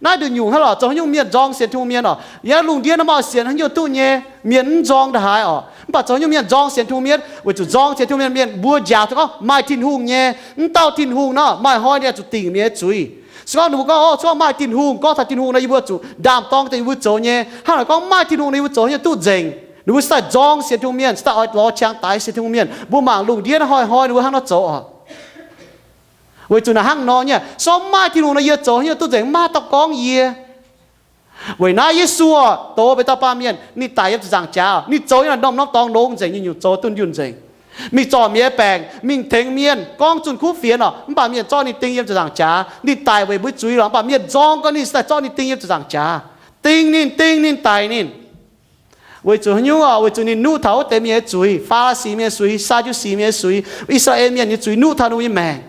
Naaiv nduqc nyungc hnangv lorqc, zoux haaix nyungc mienh nzorng sienx Tin-Hungh mienh orqc? Yiem lungh ndiev nor maaih sienx haaix nyungc duqv nyei, mienh mv nzorng ndaaih haaix orqc? Mv baac zoux haaix nyungc mienh nzorng sienx Tin-Hungh mienh? Weic zuqc nzorng sienx Tin-Hungh mienh, mienh mbuo njaaux taux gorngv maaih Tin-Hungh nyei. Mv dauh Tin-Hungh nor, maaih hnoi ninh zuqc dingc mienh nyei zuiz. Se gorngv ninh mbuo gorngv, o, se gorngv maaih Tin-Hungh, gorngv taux Tin-Hungh nor yie mbuo zuqc ndaam-dorng daaih yie mbuo zoux nyei. Hnangv naaic gorngv maaih Tin-Hungh nor yie mbuo zoux haaix nyungc duqv nzengc. Ninh mbuo se daaih nzorng sienx Tin-Hungh mienh, se daaih oix lorz qangx daix sienx Tin-Hungh mienh. Mbuo mangc lungh ndiev hnoi-hnoi ninh mbuo hnangv nor zoux orqc. Weic zuqc naaic hnangv nor nyei, se gorngv mv maaih Tin-Hungh nor yie zoux haaix nyungc duqv nzengc, mv maaih dauh gorngv yie. Weic naaiv Yesu orqc, doz benx dauh baamh mienh, ninh daic yiem ziepc nzaangc jaax, ninh zoux nyei naaic norm-norm dorngx longx nzengc, nyungc-nyungc zoux dunh yunh nzengc. Mingh zorc mi'aqv baengc, mingh tengx mienh gorngv zunh kuv fienx orqc, mv baac mienh zorqv ninh ding yiem ziepc nzaangc jaax. Ninh daic weic mbuo zuiz lorqc, mv baac mienh nzorng gorngv ninh se daaih zorqv ninh ding yiem ziepc nzaangc jaax. Ding ninh, ding ninh, daic ninh. Weic zuqc haaix nyungc orqc? Weic zuqc ninh nuqv taux wuov deix mienh nyei zuiz, Faa^li^si mienh nyei zuiz, Saa^ndu^si mienh nyei zuiz, I^saa^laa^en mienh nyei zuiz nuqv taux ninh mbuo nyei maengc.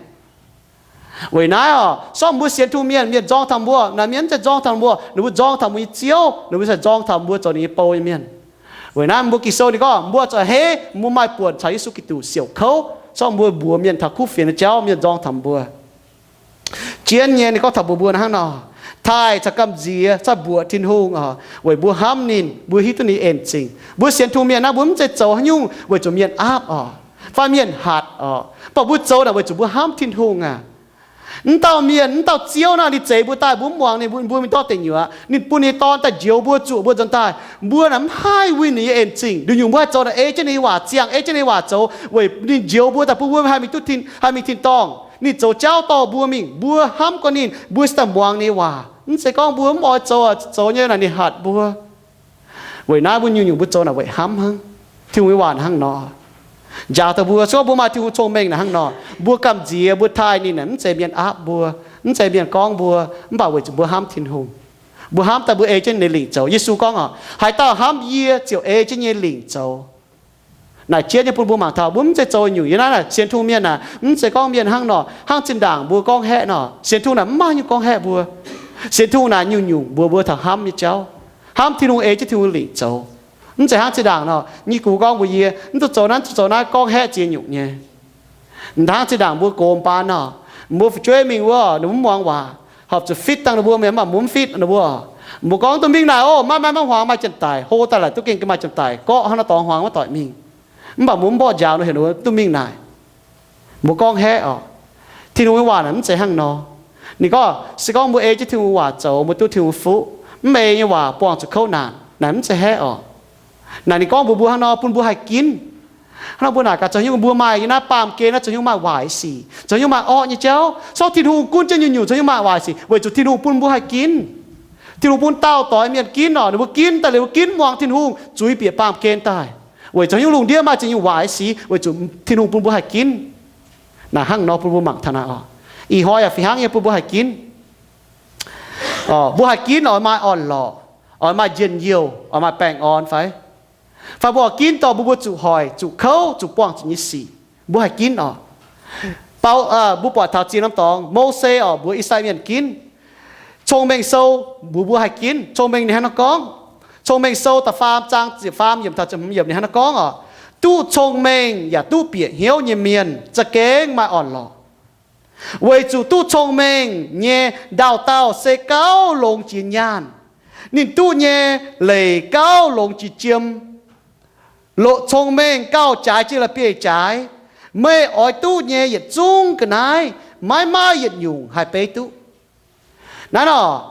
Weic naaiv orqc, se gorngv mbuo sienx Tin-Hungh mienh, mienh nzorng taux mbuo, naaiv mienh mv zeiz nzorng taux mbuo, ninh mbuo nzorng taux mbuo nyei Ziouv, ninh mbuo se nzorng taux mbuo zoux ninh nyei bou nyei mienh. Weic naaiv mbuo Ging-Sou ninh gorngv mbuo zuqc heiv mbuo maaih buonc caux Yesu Giduc siouc kouv, se gorngv mbuo mbuox mienh taux kuv fienx nyei jauv, mienh nzorng taux mbuo. Jienv nyei ninh gorngv taux mbuox mbuo hnangv nor, taaih caux gamh nziex caux mbuoqc Tin-Hungh orqc, weic mbuo hnamv ninh, mbuo hiuv duqv ninh en zingh. Mbuo sienx Tin-Hungh mienh naaiv, mbuo mv zeiz zoux haaix nyungc weic zuqc mienh aapv orqc, fai mienh hatc orqc, mv baac mbuo zoux naaic weic zuqc mbuo hnamv Tin-Hungh aac. Mv dauh mienh, mv dauh Ziouv naaic ninh zeix mbuo daaih, mbuo mv muangx ninh, mbuo, mbuo mingh ndortv deic nyuoqc. Ninh bun ninh Dorn daaih njoux mbuo, zuoqc mbuo nzuonx daaih. Mbuo naaic mv haih winh ninh nyei en zingh. Nduqc nyungc mbuo haih zoux naaic ei jienv ninh nyei waac ziangh, ei jienv ninh nyei waac zoux, weic ninh njoux mbuo daaih bun mbuo haih mingh duqv tin, haih mingh tin-dorngh. Ninh zoux jauv dorh mbuo mingh, mbuo hnamv gorngv ninh, mbuo se daaih muangx ninh nyei waac. Mv zeiz gorngv mbuo mv oix zoux, zoux nyei naaic ninh hatc mbuo. Weic naaiv mbuo nyungc-nyungc mbuo zoux naaic weic hnamv hnangv. Tin-Hungh nyei waac hnangv nor, njaaux daaih mbuo, se gorngv mbuo maaih Tin-Hungh cong-mengh naaic hnangv nor, mbuo gamh nziex mbuo taaih ninh naaic mv zeiz mienh aapv mbuo, mv zeiz mienh gorngv mbuo, mv baac weic zuqc mbuo hnamv Tin-Hungh. Mbuo hnamv daaih mbuo ei jienv ninh lingc zoux. Yesu gorngv oc, haaix dauh hnamv yie ziouc ei jienv nyei lingc zoux. Naaic jienv nyei bun mbuo mangc taux mbuo mv zeiz zoux nyungc. Yie naaiv naaic sienx Tungh mienh naaic, mv zeiz gorngv mienh hnangv nor, hnangv zinh ndaangc mbuo gorngv haeqv nor. Sienx Tungh naaic mv maaih nyungc gorngv haeqv mbuo. Sienx Tungh naaic nyungc-nyungc mbuox mbuo taux hnamv nyei jauv, hnamv Tin-Hungh, ei jienv Tin-Hungh lingc zoux. Mv zeiz hnangv zinh ndaangc nor, nyei gux gorngv mbuox yie, mv zuqc zoux naaiv, mv zuqc zoux naaiv, gorngv haeqv ziex nyungc nyei. Mv hnangv zinh ndaangc mbuo gox mbaan nor, mbuo fu'jueiv mingh wuov, ninh mbuo mv muangx waac, horpc zuqc fitv dangh ninh mbuo, mienh mv baac mbuo mv fitv ninh mbuo. Mbuo gorngv duqv mingh naaic oc, maiv maiv maiv huaang maaih janx-daic, hlo daaih laaic duqv gengh maaih janx-daic, gorqv hnangv naaiv dorngx huaang maiv doic mingh. Mv baac mbuo mv mborqv njaaux nor, heuc ninh mbuo duqv mingh naaic. Mbuo gorngv haeqv oc. Tin-Hungh nyei waac naaic mv zeiz hnangv nor. Ninh gorngv se gorngv mbuo ei jienv Tin-Hungh waac zoux, mbuo duqv Tin-Hungh fuqv. Mv ei nyei waac buangh zuqc kouv naanc. Naaic mv zeiz haeqv oc. Naaic ninh gorngv mbuox mbuo hnangv nor bun mbuo haih ginv. Hnangv nor mbuo naaic gaax zoux nyungc, mbuo maaih yiem naaiv baamh gen naaiv zoux nyungc maaih waaic sic, zoux nyungc maaih orqv nyei jauv. Sortv Tin-Hungh gunv jienv nyungc-nyungc zoux nyungc maaih waaic sic weic zuqc Tin-Hungh bun mbuo haih ginv. Tin-Hungh bun daauh doix mienh ginv oc. Ninh mbuo ginv daaih liuz, mbuo ginv muangx Tin-Hungh zuiz bieqc baamh gen daaih. Weic zoux nyungc lungh ndiev maaih ziex nyungc waaic sic weic zuqc Tin-Hungh bun mbuo haih ginv. Naaic hnangv nor bun mbuo mangc taux naaic oc. Ih hnoi yaac fih hnangv nyei bun mbuo haih ginv. Mbuo haih ginv oix maaih orn-lorqc, oix maaih njien-youh, oix maaih baengh orn fai? Fai mbuo oix ginv dorh mbuo, mbuo zuqc hoic, zuqc kouv, zuqc buangh zuqc nyei sic, mbuo haih ginv oc. Bau, mbuo buatc taux ziex norm dorngx, Mose oc, mbuox I^saa^laa^en Mienh ginv. Cong-Mengh Sou mbuox mbuo haih ginv. Cong-Mengh ninh hnangv naaiv gorngv, Cong-Mengh Sou da'faam zaang ziepc faam yiemc taux ziepc hmz yiemc ninh hnangv naaiv gorngv oc, duqv cong-mengh yaac duqv bieqc hnyouv nyei mienh za'gengh maaih orn-lorqc. Weic zuqc duqv cong-mengh nyei ndaauh dauh se gauh longx jiex nyaanh. Ninh duqv nyei leiz gauh longx jiex jiem. Loqc cong-mengh gauh jaaix jiex la'bieiv-jaaix. Meih oix duqv nyei yietc zungv ga'naaiv maiv maaih yietc nyungc haih beiv duqv. Naaiv nor,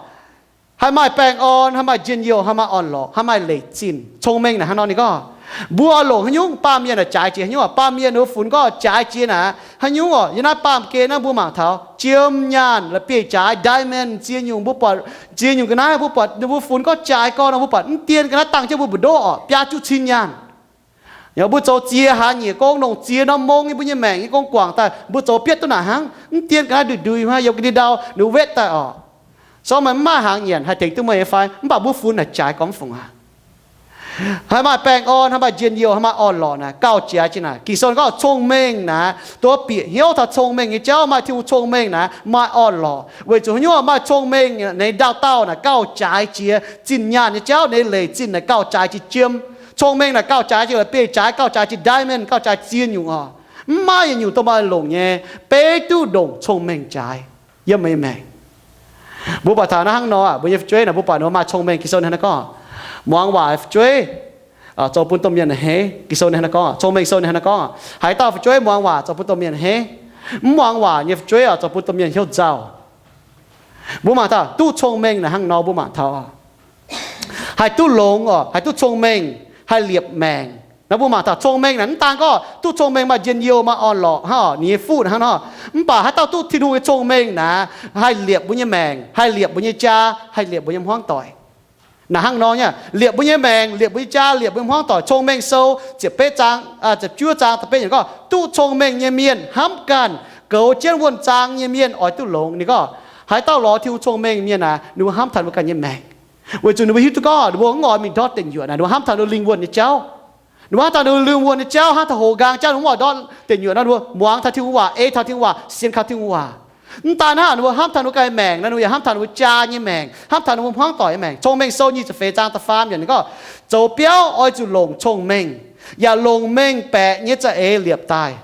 haih maaih baengh orn, haih maaih njien-youh, haih maaih orn-lorqc, haih maaih leic zinh. Cong-mengh naaic hnangv nor ninh gorngv, mbuo oix longc haaix nyungc? Baamh mienh naaic jaaix jiex haaix nyungc? Baamh mienh ninh mbuo funx gorngv jaaix jiex naaic haaix nyungc oc? Yiem naaiv baamh gen naaiv mbuo mangc taux jiem, nyaanh, la'bieiv-jaaix, diamond, ziex nyungc. Mbuo buatc ziex nyungc ga'naaiv, mbuo buatc ninh mbuo funx gorngv jaaix gorngv nor, mbuo buatc mv dien ga'naaiv dangh jienv mbuo mbu'ndongv oc, biaa juqv cin nyaanh. Mbuo zoux ziex hlaax nyieqc gong, longc ziex norm mong nyei mbuo nyei maengc nyei gong guangc daaih, mbuo zoux bietv duqv naaic hnangv. Mv dien ga'naaiv nduih nduih hnangv, yiem ga'ndiev ndau ninh wetv daaih oc. Se gorngv meih mv maaih hnaangx nyanc, haih tengx duqv meih nyei fai? Mv baac mbuo funx naaic jaaix gorngv mv fungc aqv. Haih maaih baengh orn, haih maaih njien-youh, haih maaih orn-lorqc naaic gauh jaaix jiex naaic. Ging-Sou gorngv cong-mengh naaic, dongh bieqc hnyouv taux cong-mengh nyei jauv, maaih Tin-Hungh cong-mengh naaic maaih orn-lorqc. Weic zuqc haaix nyungc maaih cong-mengh nyei ndaauh dauh naaic gauh jaaix jiex zinh nyaanh nyei jauv, ninh leic zinh naaic gauh jaaix jiex jiem. Cong-mengh naaic gauh jaaix jiex la'bieiv-jaaix, gauh jaaix jiex diamond, gauh jaaix ziex nyungc oc. Mv maaih yietc nyungc dongh maaih longc nyei beiv duqv ndongc cong-mengh jaaix yiem meih nyei maengc. Mbuo buatc taux naaiv hnangv nor, mbuo nyei fu'jueiv naaic mbuo buatc ninh mbuo maaih cong-mengh. Ging-Sou ninh hnangv naaiv gorngv, muangx waac fu'jueiv zoux bun domh mienh a'hneiv. Ging-Sou ninh hnangv naaiv gorngv, Cong-Mengh Sou ninh hnangv naaiv gorngv, haaix dauh fu'jueiv muangx waac zoux bun domh mienh a'hneiv, mv muangx waac nyei fu'jueiv oc zoux bun domh mienh hnyouv nzauh. Mbuo mangc taux duqv cong-mengh naaic hnangv nor, mbuo mangc taux haih duqv longx oc, haih duqv cong-mengh, haih liepc maengc. Naaiv mbuo mangc taux cong-mengh naaic mv daan gorngv duqv cong-mengh maaih njien-youh maaih orn-lorqc hnangv oc, ninh nyei fuqv hnangv nor, mv baac haaix dauh duqv Tin-Hungh nyei cong-mengh naaic haih liepc mbuo nyei maengc, haih liepc mbuo nyei jaa, haih liepc mbuo nyei hmuangv doic. Naaic hnangv nor nyei, liepc mbuo nyei maengc, liepc mbuo nyei jaa, liepc mbuo nyei hmuangv doic. Cong-Mengh Sou ziepc betv zaang, ziepc juov zaang da'betv yiemc gorngv duqv cong-mengh nyei mienh hnamv ganh goux jienv wuonh zaang nyei mienh oix duqv longx. Ninh gorngv haaix dauh lorz Tin-Hungh cong-mengh mienh naaic, ninh mbuo hnamv taux ninh mbuo ganh nyei maengc. Weic zuqc ninh mbuo hiuv duqv gorngv ninh mbuo mv oix mingh ndortv deic nyuoqc naaic, ninh mbuo hnamv taux ninh lingh wuonh nyei jauv. Ninh mbuo hnamv taux ninh lingh wuonh nyei jauv, hnamv taux houx nqaang jauv, ninh mbuo mv oix ndortv deic nyuoqc nor, ninh mbuo muangx taux Tin-Hungh waac, ei taux Tin-Hungh waac, sienx kaux Tin-Hungh waac. Mv daan hnangv, ninh mbuo hnamv taux ninh mbuo ganh maengc nor, ninh mbuo yaac hnamv taux ninh mbuo jaa nyei maengc, hnamv taux ninh mbuo hmuangv doic nyei maengc. Cong-Mengh Sou nyic ziepc feix zaang da'faam yiemc ninh gorngv, zoux biauv oix zuqc longc cong-mengh, yaac longc mengh baeqc nyei za'eix liepc daaih.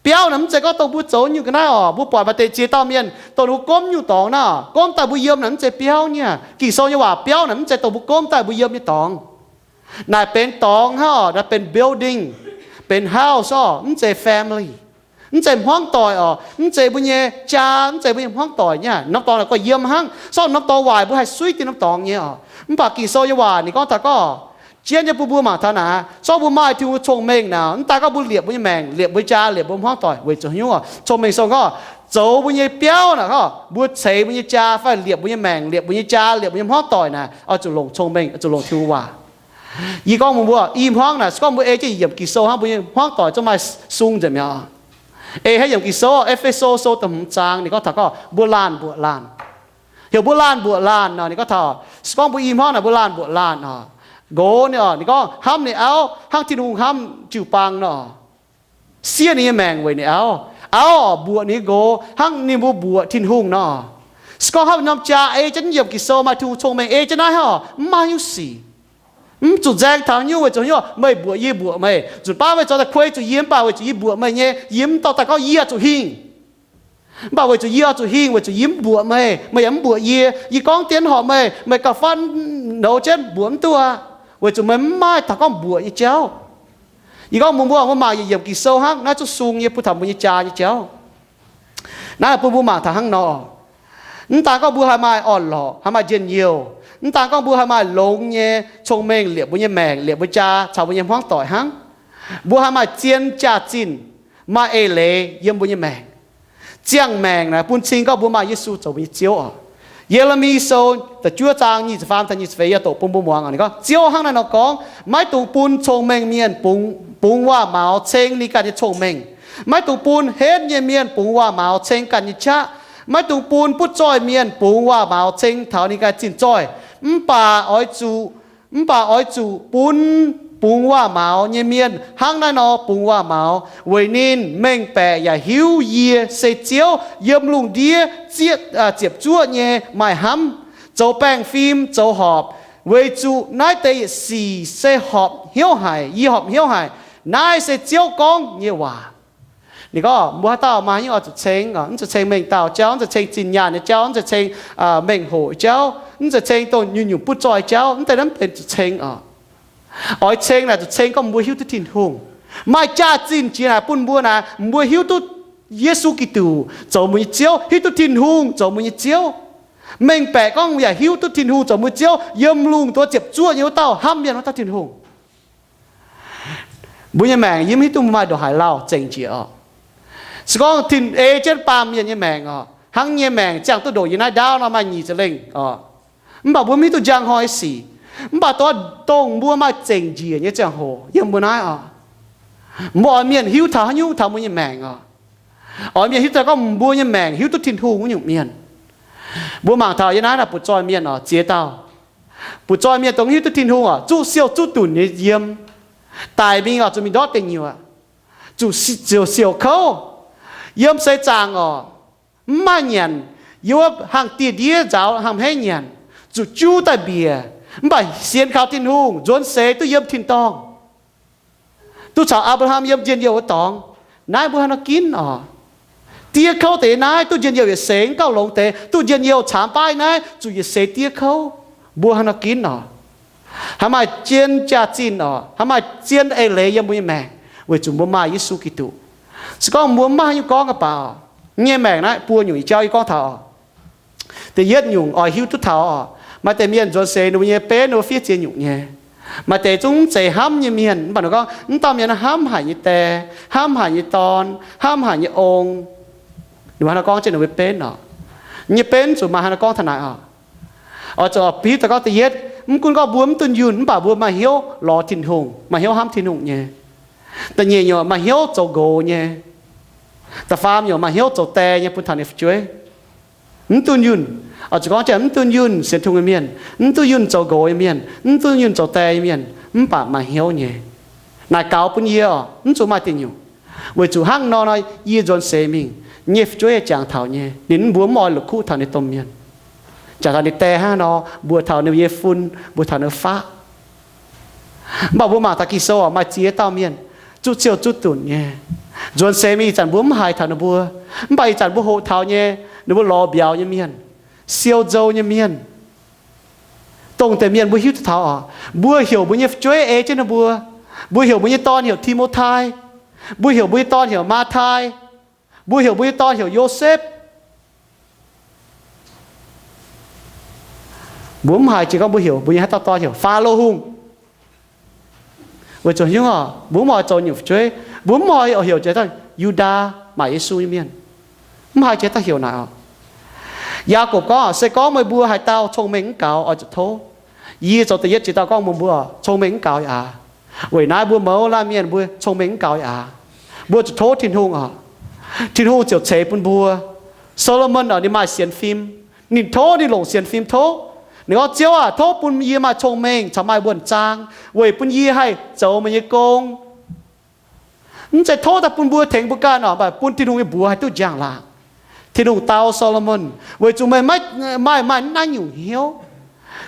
Biauv naaic mv zeiz gorngv dongh mbuo zoux nyungc ga'naaiv oc. Mbuo buatc maaih deix ziex dauh mienh dongh ninh mbuo gomv nyungc dorngx naaiv, gomv daaih mbuo yiem naaic mv zeiz biauv nyei. Ging-Sou nyei waac biauv naaic mv zeiz dongh mbuo gomv daaih mbuo yiem nyei dorngx. Naaic benx dorngx hnangv oc, naaiv benx building, benx house oc, mv zeiz family. Mv zeiz hmuangv doic oc, mv zeiz mbuo nyei jaa, mv zeiz mbuo nyei hmuangv doic nyei. Norm dorngx naaic guanh yiem hnangv, sortv norm dorngx waaic mbuo haih suiv dieh norm dorngx nyei oc. Mv baac Ging-Sou nyei waac ninh gorngv taux gorngv, jienv nyei bun mbuo mangc taux naaic, sortv mbuo maaih Tin-Hungh cong-mengh naaic, mv daan gorngv mbuo liepc mbuo nyei maengc, liepc mbuo nyei jaa, liepc mbuo hmuangv doic weic zuqc hnyouv oc. Cong-Mengh Sou gorngv zoux mbuo nyei biauv naaic, gorngv mbuo ceix mbuo nyei jaa fai liepc mbuo nyei maengc, liepc mbuo nyei jaa, liepc mbuo nyei hmuangv doic naaic, oix zuqc longc cong-mengh, oix zuqc longc Tin-Hungh waac. Yie gorngv mbuo, i hmuangv naaic, se gorngv mbuo ei jienv yiemc Ging-Sou hnangv, mbuo nyei hmuangv doic zungv maaih sung nzengc mi'aqv. Ei hnangv yiemc Ging-Sou, E^fe^so Sou da'hmz zaang ninh gorngv taux gorngv mbuo laanh mbuoqc laanh. Heuc mbuo laanh mbuoqc laanh nor, ninh gorngv taux se gorngv mbuo i hmuangv naaic mbuo laanh mbuoqc laanh oc, nqox ninh oc, ninh gorngv hnamv ninh auv hnangv Tin-Hungh hnamv jiu-baang nor, siev ninh nyei maengc weic ninh auv. Auv oc, mbuoqc ninh nqox hnangv ninh mbuo mbuoqc Tin-Hungh nor. Se gorngv haaix norm jaa ei jienv yiemc Ging-Sou maaih Tin-Hungh cong-mengh ei jienv naaiv oc, mv maaih nyungc sic. Mv zuqc nzaeng taux haaix nyungc weic zuqc haaix nyungc, meih mbuoqc yie mbuoqc meih. Nzunc baav meih zoux daaih kuei zuqc yie mv baac weic zuqc yie mbuoqc meih nyei, yie mv dorh daaih gorngv yie oix zuqc hingh. Mv baac weic zuqc yie oix zuqc hingh, weic zuqc yie mv mbuoqc meih, meih yaac mv mbuoqc yie. Yie gorngv dien horpc meih, meih gauh fatv nouz jienv mbuoqc mv duqv aqv, weic zuqc meih mv maaih taux gorngv mbuoqc nyei jauv. Yie gorngv mbuox mbuo, mbuo mangc yietc yiemc Ging-Sou hnangv, naaiv zuqc sung nyei bun taux mbuo nyei jaa nyei jauv. Naaiv bun mbuo mangc taux hnangv nor, mv daan gorngv mbuo haih maaih orn-lorqc, haih maaih njien-youh, mv daan gorngv mbuo haih maaih longx nyei cong-mengh liepc mbuo nyei maengc, liepc mbuo jaa caux mbuo nyei hmuangv doic hnangv. Mbuo haih maaih zien jaax-zinh, maaih eix leiz yiem mbuo nyei maengc. Ziangh maengc naaic bun cing gorngv mbuo maaih Yesu zoux mbuo nyei Ziouv oc. Ye^le^mi Sou da'juov zaang nyic ziepc faam taux nyic ziepc feix yie doqc bun mbuo muangx oc. Ninh gorngv, Ziouv hnangv naaiv nor gorngv, maiv dungx bun cong-mengh mienh bungx, bungx waac-maux ceng ninh ganh nyei cong-mengh. Maiv dungx bun henv nyei mienh bungx waac-maux ceng ganh nyei qaqv. Maiv dungx bun butv zoih mienh bungx waac-maux ceng taux ninh ganh zinh zoih. Mv baac oix zuqc mv baac oix zuqc bun bungx waac-maux nyei mienh hnangv naaiv nor bungx waac-maux, weic ninh mengh baeqc yaac hiuv yie se Ziouv, yiem lungh ndiev ziepc zuoqv nyei maaih hnamv, zoux baengh fim, zoux horpc, weic zuqc naaiv deix yietc sic se horpc hnyouv haic, yie horpc hnyouv haic. Naaiv se Ziouv gorngv nyei waac. Ninh gorngv mbuo haaix dauh maaih haaix nyungc oix zuqc ceng oc, mv zuqc ceng mengh dauh jauv, mv zuqc ceng zinh nyaanh nyei jauv, mv zuqc ceng mengh hoc jauv, mv zuqc ceng dongh nyungc-nyungc butv zoih jauv, mv deix naaiv mv benx zuqc ceng oc. Oix ceng naaic zuqc ceng gorngv mbuo hiuv duqv Tin-Hungh. Maaih jaax-zinh jiex naaic bun mbuo naaic, mbuo hiuv duqv Yesu Giduc zoux mbuo nyei Ziouv, hiuv duqv Tin-Hungh zoux mbuo nyei Ziouv. Mengh baeqc gorngv yaac hiuv duqv Tin-Hungh zoux mbuo Ziouv, yiem lungh ndiev ziepc zuoqv nyei wuov dauh hnamv mienh wuov dauh Tin-Hungh. Mbuo nyei maengc yie mv hiuv duqv mbuo maaih ndongc haaix lauh zengc njiec oc. Se gorngv tin-, ei jienv baamh mienh nyei maengc oc, hnangv nyei maengc ziangh duqv ndongc yie naaiv ndaauv nor maaih nyic ziepc lengh oc. Mv baac mbuo mv hiuv duqv njang hnoi sic. Mv baac dongh, dongh mbuo maaih zengc njiec nyei ziangh hoc yiem mbuo naaiv oc, mbuo oix mienh hiuv taux haaix nyungc taux mbuo nyei maengc oc? Oix mienh hiuv taux gorngv mbuo nyei maengc hiuv duqv Tin-Hungh wuov nyungc mienh. Mbuo mangc taux yie naaiv naaic butv zoih mienh oc, ziex dauh. Butv zoih mienh dongh hiuv duqv Tin-Hungh oc, zuqc siou zuqv dunc nyei yiem. Daic mingh oc, zuqc mingh ndortv deic nyuoqc, zuqc siou, siou kouv, yiem seix zaangc oc, mv maaih nyanc, yiem wuov hangh dieh ndiev nzaaux hangh hmeiv nyanc, zuqc juv daaih mbiec. Mv baac sienx kaux Tin-Hungh, nzuonx seix duqv yiem tin-dorngh, duqv caux Apc^laa^ham yiem njien-youh wuov dorngx. Naaiv mbuo haaix nor ginv oc? Diev kouv deix naaiv duqv njien-youh yietc seix, mv gauh longx deix duqv njien-youh caamx baav naaiv zuqc yietc seix diev kouv. Mbuo haaix nor ginv oc? Haih maaih zien jaax-zinh oc, haih maaih zien eix leiz yiem mbuo nyei maengc, weic zuqc mbuo maaih Yesu Giduc. Se gorngv mbuo mv maaih haaix nyungc gorngv ga'baac, nyei maengc naaiv buo nyungc, ih jauv yie gorngv taux oc. Da'yietv nyungc oix hiuv duqv taux oc, maaih deix mienh nzuonx seix ninh mbuo nyei benv ninh mbuo fiev ziex nyungc nyei. Maaih deix zungv mv zeiz hnamv nyei mienh, mv baac ninh gorngv, mv dauh mienh hnamv haic nyei die, hnamv haic nyei dorn, hnamv haic nyei ong. Ninh mbuo haaix nor gorngv jienv ninh mbuo nyei benv oc. Nyei benv zuqc maaih haaix nor gorngv taux naaic oc. Oix zuqc hiuv duqv gorngv da'yietv, mv gunv gorngv mbuo mv dunh yunh, mv baac mbuo maaih hnyouv lorz Tin-Hungh, maaih hnyouv hnamv Tin-Hungh nyei. Da'nyeic nyungc maaih hnyouv zoux nqox nyei. Da'faam nyungc maaih hnyouv zoux die nyei bun taux ninh fu'jueiv. Mv dunh yunh, oix zuqc gorngv jienv mv dunh yunh sienx Tin-Hungh nyei mienh, mv dunh yunh zoux nqox nyei mienh, mv dunh yunh zoux die nyei mienh, mv baac maaih hnyouv nyei. Naaic gaux bun yie oc, mv zuqc maaih diuh nyungc. Weic zuqc hnangv nor nor yie nzuonx seix mingh, nyei fu'jueiv yaac jangx taux nyei, ninh mbuo mv oix la'kuqv taux ninh domh mienh. Jangx taux ninh die hnangv nor, mbuox taux ninh nyei fun, mbuox taux ninh faqv. Mv baac mbuo mangc taux Ging-Sou oc, maaih ziex dauh mienh zuqc siou zuqc dunc nyei. Nzuonx seix mingh ih zanc mbuo mv haiz taux ninh mbuo, mv baac ih zanc mbuo hoqc taux nyei, ninh mbuo lorz mbiauz nyei mienh, siou nzou nyei mienh. Dongh deix mienh mbuo hiuv duqv taux oc. Mbuo heuc mbuo nyei fu'jueiv ei jienv ninh mbuo. Mbuo heuc mbuo nyei dorn heuc Ti^mo^tai. Mbuo heuc mbuo nyei dorn heuc Maa^tai. Mbuo heuc mbuo nyei dorn heuc Yosepv. Mbuo mv haiz jiex gorngv mbuo heuc mbuo nyei haaix dauh dorn heuc Faalo Hungh. Weic zuqc nyungc oc, mbuo mv oix zoux nyungc fu'jueiv. Mbuo mv oix heuc jiex dauh Yu^ndaa, maaih Yesu nyei mienh. Mv haiz jiex dauh heuc naaic oc. Yaagorpc gorngv, se gorngv meih mbuo haaix dauh cong-mengh mv gaux, oix zuqc tov. Yie zoux da'yietv jiex dauh gorngv meih mbuo cong-mengh mv gaux yaac aax. Weic naaiv mbuo mouz laanh mienh mbuo cong-mengh mv gaux yaac aax. Mbuo zuqc tov Tin-Hungh oc. Tin-Hungh ziouc ceix bun mbuo. Solomon oc, ninh maaih sienx fim. Ninh tov, ninh longc sienx fim tov. Ninh gorngv, Ziouv aac, tov bun yie maaih cong-mengh caux maaih wuonh zaang, weic bun yie haih zoux meih nyei gong. Mv zeiz tov daaih bun mbuo tengx mbuo ganh oc, mv baac bun Tin-Hungh nyei mbuox haih duqv njang-laangc. Tin-Hungh dau Saa^lo^morn, Weic zuqc meih maaih, maaih, maaih naaiv nyungc hnyouv.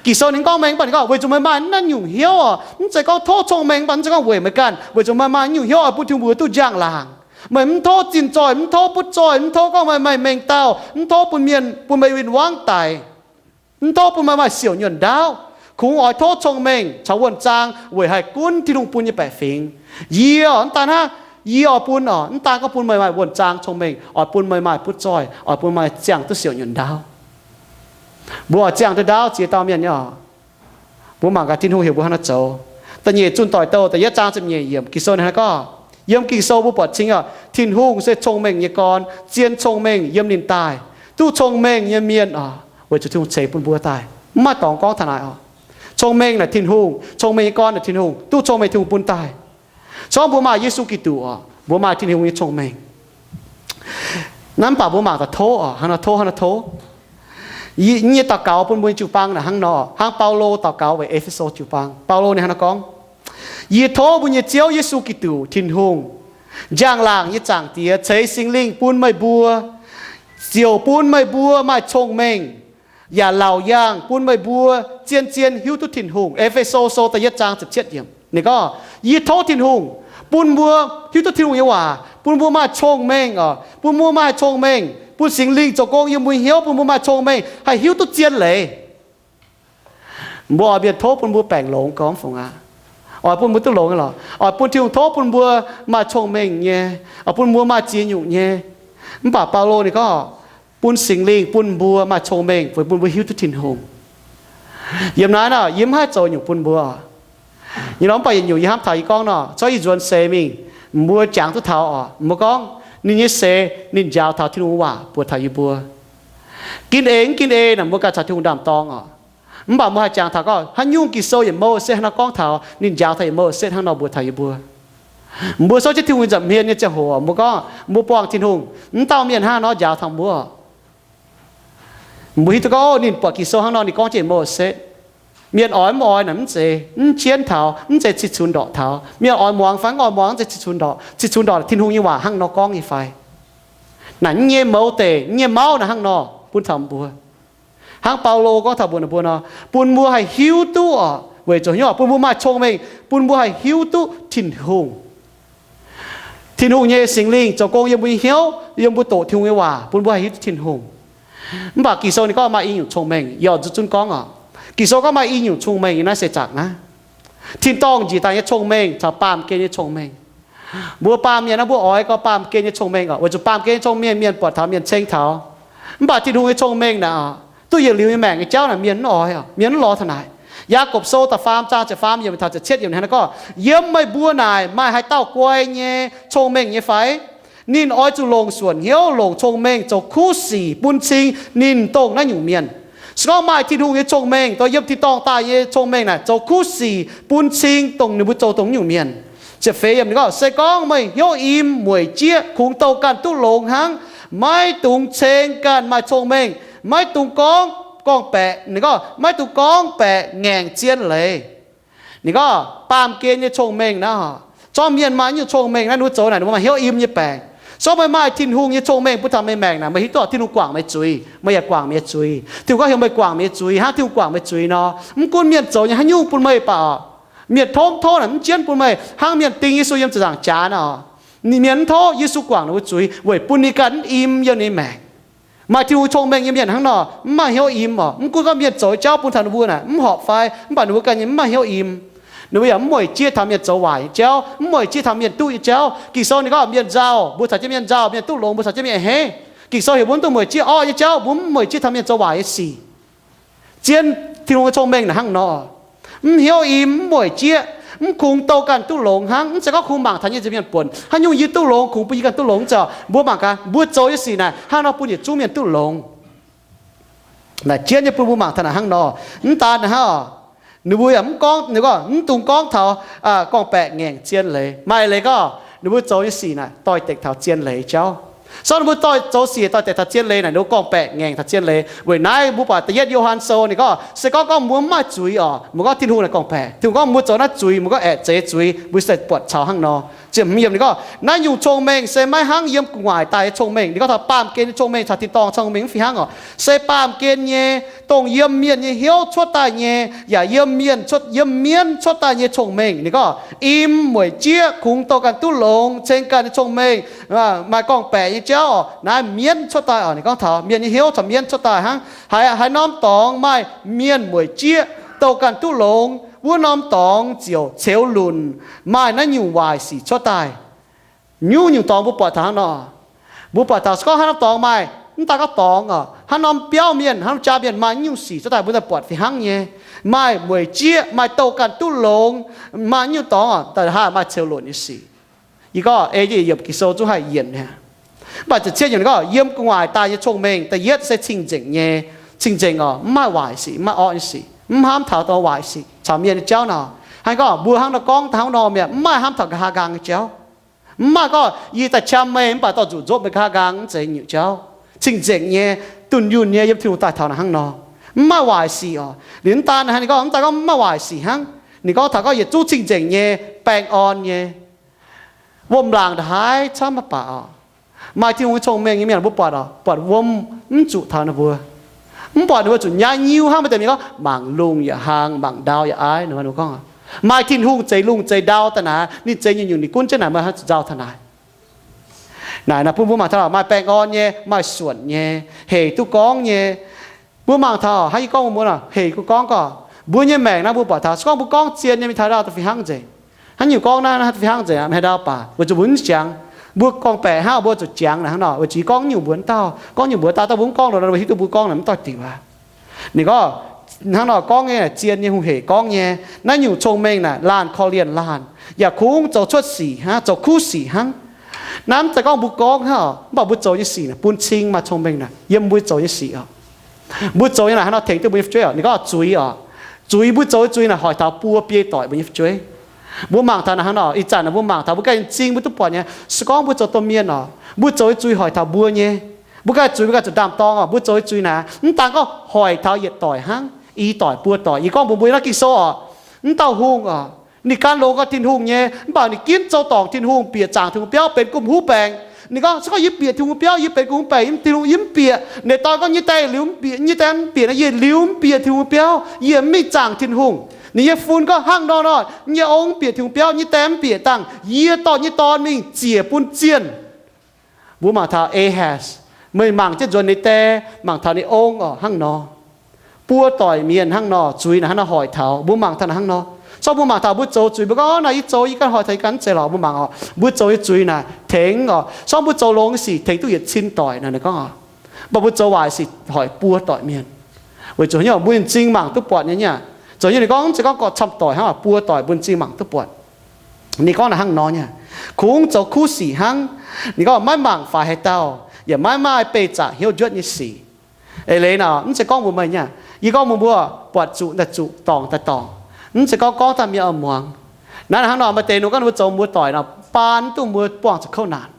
Ging-Sou ninh gorngv, mengh mv baac ninh gorngv, Weic zuqc meih maaih naaiv nyungc hnyouv oc, mv zeiz gorngv tov cong-mengh, mv baac mv zeiz gorngv weic meih ganh, weic zuqc meih maaih nyungc hnyouv oix bun Tin-Hungh mbuox duqv njang-laangc. Meih mv tov zinh zoih, mv tov butv zoih, mv tov gorngv meih maaih mengh dauh, mv tov bun mienh, bun meih win-wangv daic, mv tov bun meih maaih siouc nyuonh ndaauv. Kungx oix tov cong-mengh caux wuonh zaang weic haih gunv Tin-Hungh bun nyei baeqc fingx. Yie oc, mv daan hnangv, yie oix bun oc, mv daan gorngv bun meih maaih wuonh zaang cong-mengh, oix bun meih maaih butv zoih, oix bun meih ziangh duqv siouc nyuonh ndaauv. Mbuo oix ziangh duqv ndaauv ziex dauh mienh nyei oc. Mbuo mangc gaax Tin-Hungh heuc mbuo hnangv nor zoux. Da'nyeic Zunh Doic Douh da'yietv zaang ziepc nyeic yiemc, Ging-Sou ninh hnangv gorngv, yiem Ging-Sou mbuo buatc cing oc, Tin-Hungh se cong-mengh nyei gorn, zien cong-mengh yiem ninh daaih. Duqv cong-mengh nyei mienh oc, weic zuqc Tin-Hungh ceix bun mbuo daaih. Mv maaih dorngx gorngv taux naaic oc. Cong-mengh naaic Tin-Hungh, cong-mengh nyei gorn naaic Tin-Hungh, duqv cong-mengh Tin-Hungh bun daaih. Se gorngv mbuo maaih Yesu Giduc oc, mbuo maaih Tin-Hungh nyei cong-mengh. Naaiv mv baac mbuo mangc gaax tov oc, hnangv nor tov, hnangv nor tov. Yie nyei daux gaux bun mbuo nyei jiu-baang naaic hnangv nor, hnangv Baulo daux gaux weic E^fe^so jiu-baang. Baulo ninh hnangv nor gorngv, Yie tov mbuo nyei Ziouv Yesu Giduc, Tin-Hungh, njang-laangc nyei Zaangc Diex, ceix Singx Lingh bun meih mbuo, ziouc bun meih mbuo maaih cong-mengh, yaac laauc yaangh bun meih mbuo zien-zien hiuv duqv Tin-Hungh. E^fe^so Sou da'yietv zaang ziepc cietv yiemc ninh gorngv, Yie tov Tin-Hungh bun mbuo hiuv duqv Tin-Hungh nyei waac, bun mbuo maaih cong-mengh oc, bun mbuo maaih cong-mengh, bun Singx Lingh zoux gong yiem mbuo hnyouv, bun mbuo maaih cong-mengh haih hiuv duqv zien leiz. Mbuo oix mienh tov bun mbuo baengc longx gormx fungc aqv. Oix bun mbuo duqv longx nyei lorqc. Oix bun Tin-Hungh tov bun mbuo maaih cong-mengh nyei, oix bun mbuo maaih ziex nyungc nyei. Mv baac Baulo ninh gorngv, bun Singx Lingh bun mbuo maaih cong-mengh, weic bun mbuo hiuv duqv Tin-Hungh. Yiem naaiv nor, yie mv haih zoux nyungc bun mbuo. Nyei nor, mv baac yietc nyungc yie hnamv taux yie gorngv nor, corc yie nzuonx seix mingh, mbuo jangx duqv taux oc, mbuo gorngv ninh nyei seix ninh njaaux taux Tin-Hungh waac buatc taux yie mbuo. Gin eix mv gin eix naaic mbuo ganh caux Tin-Hungh ndaam-dorng oc. Mv baac mbuo haih jangx taux gorngv haaix nyungc Ging-Sou yietc mouc setv hnangv nor gorngv taux, ninh njaaux taux yietc mouc setv hnangv nor mbuox taux yie mbuo. Mbuo souv jienv Tin-Hungh nza'hmien nyei ziangh hoc, mbuo gorngv mbuo buangh Tin-Hungh, mv dauh mienh hnangv nor njaaux taux mbuo. Mbuo hiuv duqv gorngv, o, ninh buatc Ging-Sou hnangv nor ninh gorngv jienv yietc mouc setv. Mienh oix mv oix naaic mv zeiz, mv jienv taux, mv zeiz cih cunx ndorqc taux. Mienh oix muangx fai mv oix muangx mv zeiz cih cunx ndorqc. Cih cunx ndorqc Tin-Hungh nyei waac hnangv nor gorngv nyei fai. Naaic mv nyei mouz deic, mv nyei mauv naaic hnangv nor bun taux mbuo. Hnangv Baulo gorngv taux mbuo, ninh mbuo nor, bun mbuo haih hiuv duqv oc, weic zuqc hnyouv bun mbuo maaih cong-mengh, bun mbuo haih hiuv duqv Tin-Hungh. Tin-Hungh nyei Singx Lingh zoux gong yiem mbuo nyei hnyouv, yiem mbuo doqc Tin-Hungh nyei waac, bun mbuo haih hiuv duqv Tin-Hungh. Mv baac Ging-Sou ninh gorngv maaih i nyungc cong-mengh, yie oix nzunc zunv gorngv oc. Ging-Sou gorngv maaih i nyungc cong-mengh yiem naaiv seix zaangc naaiv. Tin-dorngh njiec daaih nyei cong-mengh caux baamh gen nyei cong-mengh. Mbuo baamh mienh naaiv, mbuo oix gorngv baamh gen nyei cong-mengh oc, weic zuqc baamh gen nyei cong-mengh mienh buatc taux, mienh ceng taux. Mv baac Tin-Hungh nyei cong-mengh naaic, duqv yietc liuz nyei maengc nyei jauv naaic mienh mv oix oc, mienh mv lorz taux naaic. Yaagorpc Sou da'faam zaang ziepc faam yiemc taux ziepc cietv yiemc hnangv naaiv gorngv, yiem meih mbuo naaic maaih haaix dauh guai nyei cong-mengh nyei fai? Ninh oix zuqc longc suonc hnyouv longc cong-mengh zoux kuv sic bun cing ninh dongh naaiv nyungc mienh. Se gorngv maaih Tin-Hungh nyei cong-mengh, dongh yiem tin-dorngh daaih nyei cong-mengh naaic zoux kuv sic bun cing dongh ninh mbuo zoux dongh nyungc mienh. Ziepc feix yiemc ninh gorngv, se gorngv meih hnyouv im, mueic jieqv, kungx douh ganh duqv longx hnangv, maiv dungx ceng ganh maaih cong-mengh, maiv dungx gorngv gorngv-baeqc, ninh gorngv maiv dungx gorngv-baeqc ngaengc zien leiz. Ninh gorngv baamh gen nyei cong-mengh naaiv, zorqv mienh maaih nyungc cong-mengh naaiv, ninh mbuo zoux naaic ninh mbuo maaih hnyouv im nyei baengc. Se gorngv meih maaih Tin-Hungh nyei cong-mengh bun taux meih maengc naaic, meih hiuv duqv Tin-Hungh guangc meih zuiz, meih yaac guangc meih zuiz. Tin-Hungh gorngv heuc meih guangc meih zuiz hnangv Tin-Hungh guangc meih zuiz nor. Mv gunv mienh zoux nyei haaix nyungc bun meih baac, mienh tov mv tov naaic, mv jienv bun meih, hnangv mienh ding Yesu yiem ziepc nzaangc jaax nor. Mienh mv tov Yesu guangc ninh mbuo zuiz weic bun ninh ganh mv im yiem ninh maengc. Maaih Tin-Hungh cong-mengh nyei mienh hnangv nor mv maaih hnyouv im oc. Mv gunv gorngv mienh zoux jauv bun taux ninh mbuo naaic mv horpc fai, mv baac ninh mbuo ganh nyei mv maaih hnyouv im. Ninh mbuo yaac mv mueic jieqv taux mienh zoux waaic nyei jauv, mv mueic jieqv taux mienh duqv nyei jauv. Ging-Sou ninh gorngv mienh nzauh, mbuo caux jienv mienh nzauh, mienh duqv longx, mbuo caux jienv mienh a'hneiv. Ging-Sou heuc mbuo mv dungx mueic jieqv orqv nyei jauv, mbuo mv mueic jieqv taux mienh zoux waaic nyei sic. Zien Tin-Hungh nyei cong-mengh naaic hnangv nor. Mv hnyouv im, mv mueic jieqv, mv kungx douh ganh duqv longx hnangv. Mv zeiz gorngv kungx mangc taux nyei nza'hmien buonc, haaix nyungc yie duqv longx, kungx bun yie ganh duqv longx. Mv zeiz, mbuo mangc gaax, mbuo zoux nyei sic naaic hnangv nor bun yietc zungv mienh duqv longx. Naaic jienv nyei bun mbuo mangc taux naaic hnangv nor. Mv daan hnangv oc, ninh mbuo yaac mv gorngv, ninh gorngv mv dungx gorngv taux gorngv-baeqc ngaengc zien leiz. Maaih leiz gorngv ninh mbuo zoux nyei sic naaic doix-dekc taux zien leiz jauv. So ninh mbuo doix zoux sic doix-dekc taux zien leiz naaic, ninh mbuo gorngv-baeqc ngaengc taux zien leiz. Weic naaiv mbuo buatc da'yietv Yo^han Sou ninh gorngv, se gorngv gorngv mbuo mv maaih zuiz oc, mbuo gorngv Tin-Hungh naaic gorngv-baeqc, Tin-Hungh gorngv mbuo zoux naaiv zuiz, mbuo gorngv aeqv, zeiz zuiz, mbuo se buatc caux hnangv nor. Ziepc hmz yiemc ninh gorngv, naaiv nyungc cong-mengh se maiv hnangv yiem gu'nguaaic daaih nyei cong-mengh. Ninh gorngv taux baamh gen nyei cong-mengh caux tin-dorngh cong-mengh mv fih hnangv oc. Se baamh gen nyei, dongh yiem mienh nyei hnyouv cuotv daaih nyei, yaac yiem mienh cuotv, yiem mienv cuotv daaih nyei cong-mengh. Ninh gorngv im, mueic, jieqv, kungx douh ganh duqv longx, ceng ganh nyei cong-mengh, maaih gorngv-baeqc nyei jauv oc, naaiv mienv cuotv daaih oc. Ninh gorngv taux mienh nyei hnyouv caux mienv cuotv daaih hnangv. Haaix, haaix norm dorngx maaih mienh mueic jieqv, douh ganh duqv longx, wuov norm dorngx ziouc ceux lunc, maaih naaiv nyungc waaic sic cuotv daaih. Nyungc-nyungc dorngx mbuo buatc taux hnangv nor. Mbuo buatc taux se gorngv haaix norm dorngx maaih, mv daaih gorngv dorngx oc, haaix norm biauv mienh, haaix norm jaa mienh maaih nyungc sic cuotv daaih, mbuo daaih buatc fih hnangv nyei. Maaih mueic jieqv, maaih douh ganh duqv longx, maaih nyungc dorngx oc, daaih haaix maaih ceux lunc nyei sic. Yie gorngv ei yietc yiemc Ging-Sou zungv haih yienc aqv. Mv baac ziepc cietv yiemc ninh gorngv yiem gu'nguaaic daaih nyei cong-mengh, da'yietv se cing-nzengc nyei. Cing-nzengc oc, mv maaih waaic sic, mv maaih orqv nyei sic, mv hnamv taux dongh waaic sic caux mienh nyei jauv nor. Hnangv gorngv mbuo hnangv nor gorngv taux hnangv nor mi'aqv, mv maaih hnamv taux nqa'haav nqaang nyei jauv. Mv maaih gorngv yie daaih qam meih mv baac dorh nzuqc nzopv meih nqa'haav nqaang, mv zeiz nyungc jauv. Cing-nzengc nyei, dunh yunh nyei, yiem Tin-Hungh daaih taux naaic hnangv nor. Mv maaih waaic sic oc. Liuz mv daan hnangv, ninh gorngv mv daan gorngv mv maaih waaic sic hnangv. Ninh gorngv taux gorngv yietc zungv cing-nzengc nyei, baengh orn nyei, wuom-laangc ndongc haaix camv mv baac oc, maaih Tin-Hungh nyei cong-mengh nyei mienh mbuo buatc oc, buatc wuom mv zuqc taux ninh mbuo. Mv buatc ninh mbuo zuqc nyaiv nyiuv hnangv. Maaih deix mienh gorngv mangc lungh yaac hlang, mangc ndau yaac aiv. Ninh mbuo gorngv maaih Tin-Hungh zeix lungh zeix ndau daaih naaic, ninh zeix nyungc-nyungc ninh gunv jienv naaic, meih hnangv zuqc nzauh taux naaic. Naaic naaic bun mbuo mangc taux maaih baengh orn nyei, maaih suonc nyei, hec duqv gorngv nyei. Mbuo mangc taux hnangv yie gorngv mbuo nor, hec duqv gorngv gorqv, mbuo nyei maengc naaiv mbuo buatc taux se gorngv mbuo gorngv zien nyei mingh taux ndau daaih fih hnangv nzengc. Hnangv nyungc gorngv naaiv, naaiv fih hnangv nzengc, mv haaix ndau baac weic zuqc mbuo mv jangx. Mbuo gorngv-baeqc hnangv, mbuo zuqc jangx naaic hnangv nor, weic zuqc yie gorngv nyungc mbuox dauh, gorngv nyungc mbuox dauh, dauh mbuo mv gorngv nor, mbuo hiuv duqv mbuo gorngv naaic mv doix diuc aqv. Ninh gorngv hnangv nor gorngv nyei, zien nyei, hungh hec gorngv nyei, naaiv nyungc cong-mengh naaic laanh korv lienh laanh, yaac kungx zoux cuotv sic hnangv, zoux kuv sic hnangv. Naaiv mv zeiz gorngv mbuo gorngv hnangv oc, mv baac mbuo zoux nyei sic naaic bun cing maaih cong-mengh naaic yiem mbuo zoux nyei sic oc. Mbuo zoux nyei naaic hnangv nor tengx duqv mbuo nyei fu'jueiv oc. Ninh gorngv zuiz oc, zuiz, mbuo zoux nyei zuiz naaic hoic taux buo biei doic mbuo nyei fu'jueiv. Mbuo mangc taux naaic hnangv nor, ih zanc naaic mbuo mangc taux mbuo ganh nyei m'zing mbuo duqv buatc nyei. Se gorngv mbuo zoux domh mienh oc, mbuo zoux nyei zuiz hoic taux mbuo nyei. Mbuo ganh zuiz mbuo ganh zuqc ndaam-dorng oc. Mbuo zoux nyei zuiz naaic mv daan gorngv hoic taux yietc doic hnangv, i doic buo doic. Yie gorngv mbuox mbuo naaiv Ging-Sou oc, mv dauh hungh oc, ninh gan longx gau Tin-Hungh nyei, mv baac ninh ginv zoux dorngc Tin-Hungh, bieqc zaangc Tin-Hungh biauv benx gomh huv baengc. Ninh gorngv se gorngv yie bieqc Tin-Hungh biauv, yie benx gomh huv baengc, yie Tin-Hungh yie mv bieqc. Ninh dau gorngv nyei daaih liuz mv bieqc, nyei daaih mv bieqc nor, yie liuz mv bieqc Tin-Hungh biauv, yie mv mingh zaangc Tin-Hungh. Ninh nyei fun gorngv hnangv nor nor, nyei ong mv bieqc Tin-Hungh biauv, nyei daaih mv bieqc dangh, yie dorh nyei dorn mingh ziec bun zienh. Mbuo mangc taux Ahaz, meih mangc jienv nzuonx ninh daaih, mangc taux ninh ong oc, hnangv nor. Buo doic mienh hnangv nor, zuiz naaic hnangv nor hoic taux. Mbuo mangc taux naaic hnangv nor. Zorqv mbuo mangc taux mbuo zoux zuiz, mbuo gorngv, Naaiv yie zoux, yie ganh hoic taux yie ganh, mv zeiz lorqc. Mbuo mangc oc, mbuo zoux nyei zuiz naaic tengx oc, zorqv mbuo zoux longx nyei sic tengx duqv yietc cin doic naaic, ninh gorngv oc. Mv baac mbuo zoux waaic sic hoic buo doic mienh. Weic zuqc haaix nyungc mbuo m'zing mangc duqv buatc nyei aqv. Zoux nyei ninh gorngv, mv zeiz gorngv gorqv-camv doic hnangv, buo doic mbuo m'zing mangc duqv buatc. Ninh gorngv naaic hnangv nor nyei, kungx zoux kuv sic hnangv. Ninh gorngv maiv mangc faix haaix dauh, yaac maiv maaih beih zaqc hnyouv njuotv nyei sic. Eix leiz naaic mv zeiz gorngv mbuox meih nyei aqv. Yie gorngv mbuox mbuo buatc zuqc daaih zuqc, dorngc daaih dorngc. Mv zeiz gorngv gorngv daaih mienh oix muangx. Naaiv hnangv nor maaih deix ninh gorngv ninh mbuo zoux muoz-doic nor, baan duqv mbuo buangh zuqc kouv naanc,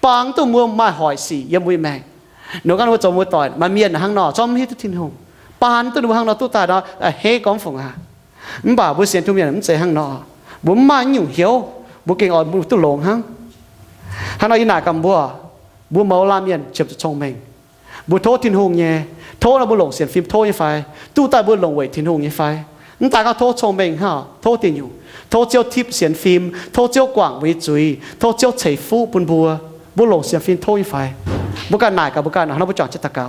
baan duqv mbuo maaih hoic sic yiem mbuo nyei maengc. Ninh gorngv ninh mbuo zoux muoz-doic maaih mienh hnangv nor, zorqv mv hiuv duqv Tin-Hungh, baan duqv ninh mbuo hnangv nor duqv daaih nor, a'hneiv gorngv mv fungc aqv. Mv baac mbuo sienx Tin-Hungh mienh mv zeiz hnangv nor. Mbuo mv maaih nyungc hnyouv, mbuo gengh oix mbuo duqv longx hnangv. Hnangv nor yie naaic gaax mbuo, mbuo mouz laanh mienh qiemx zuqc cong-mengh. Mbuo tov Tin-Hungh nyei, tov nor mbuo longc sienx fim tov nyei fai? Duqv daaih mbuo longc weic Tin-Hungh nyei fai? Mv daan gorngv tov cong-mengh hnangv, tov diuh nyungc, tov Ziouv tipv sienx fim, tov Ziouv guangc mbuo nyei zuiz, tov Ziouv ceix fuqv bun mbuo. Mbuo longc sienx fim tov nyei fai? Mbuo ganh naaic gaax mbuo ganh, hnangv nor mbuo juangc jienv daux gaux.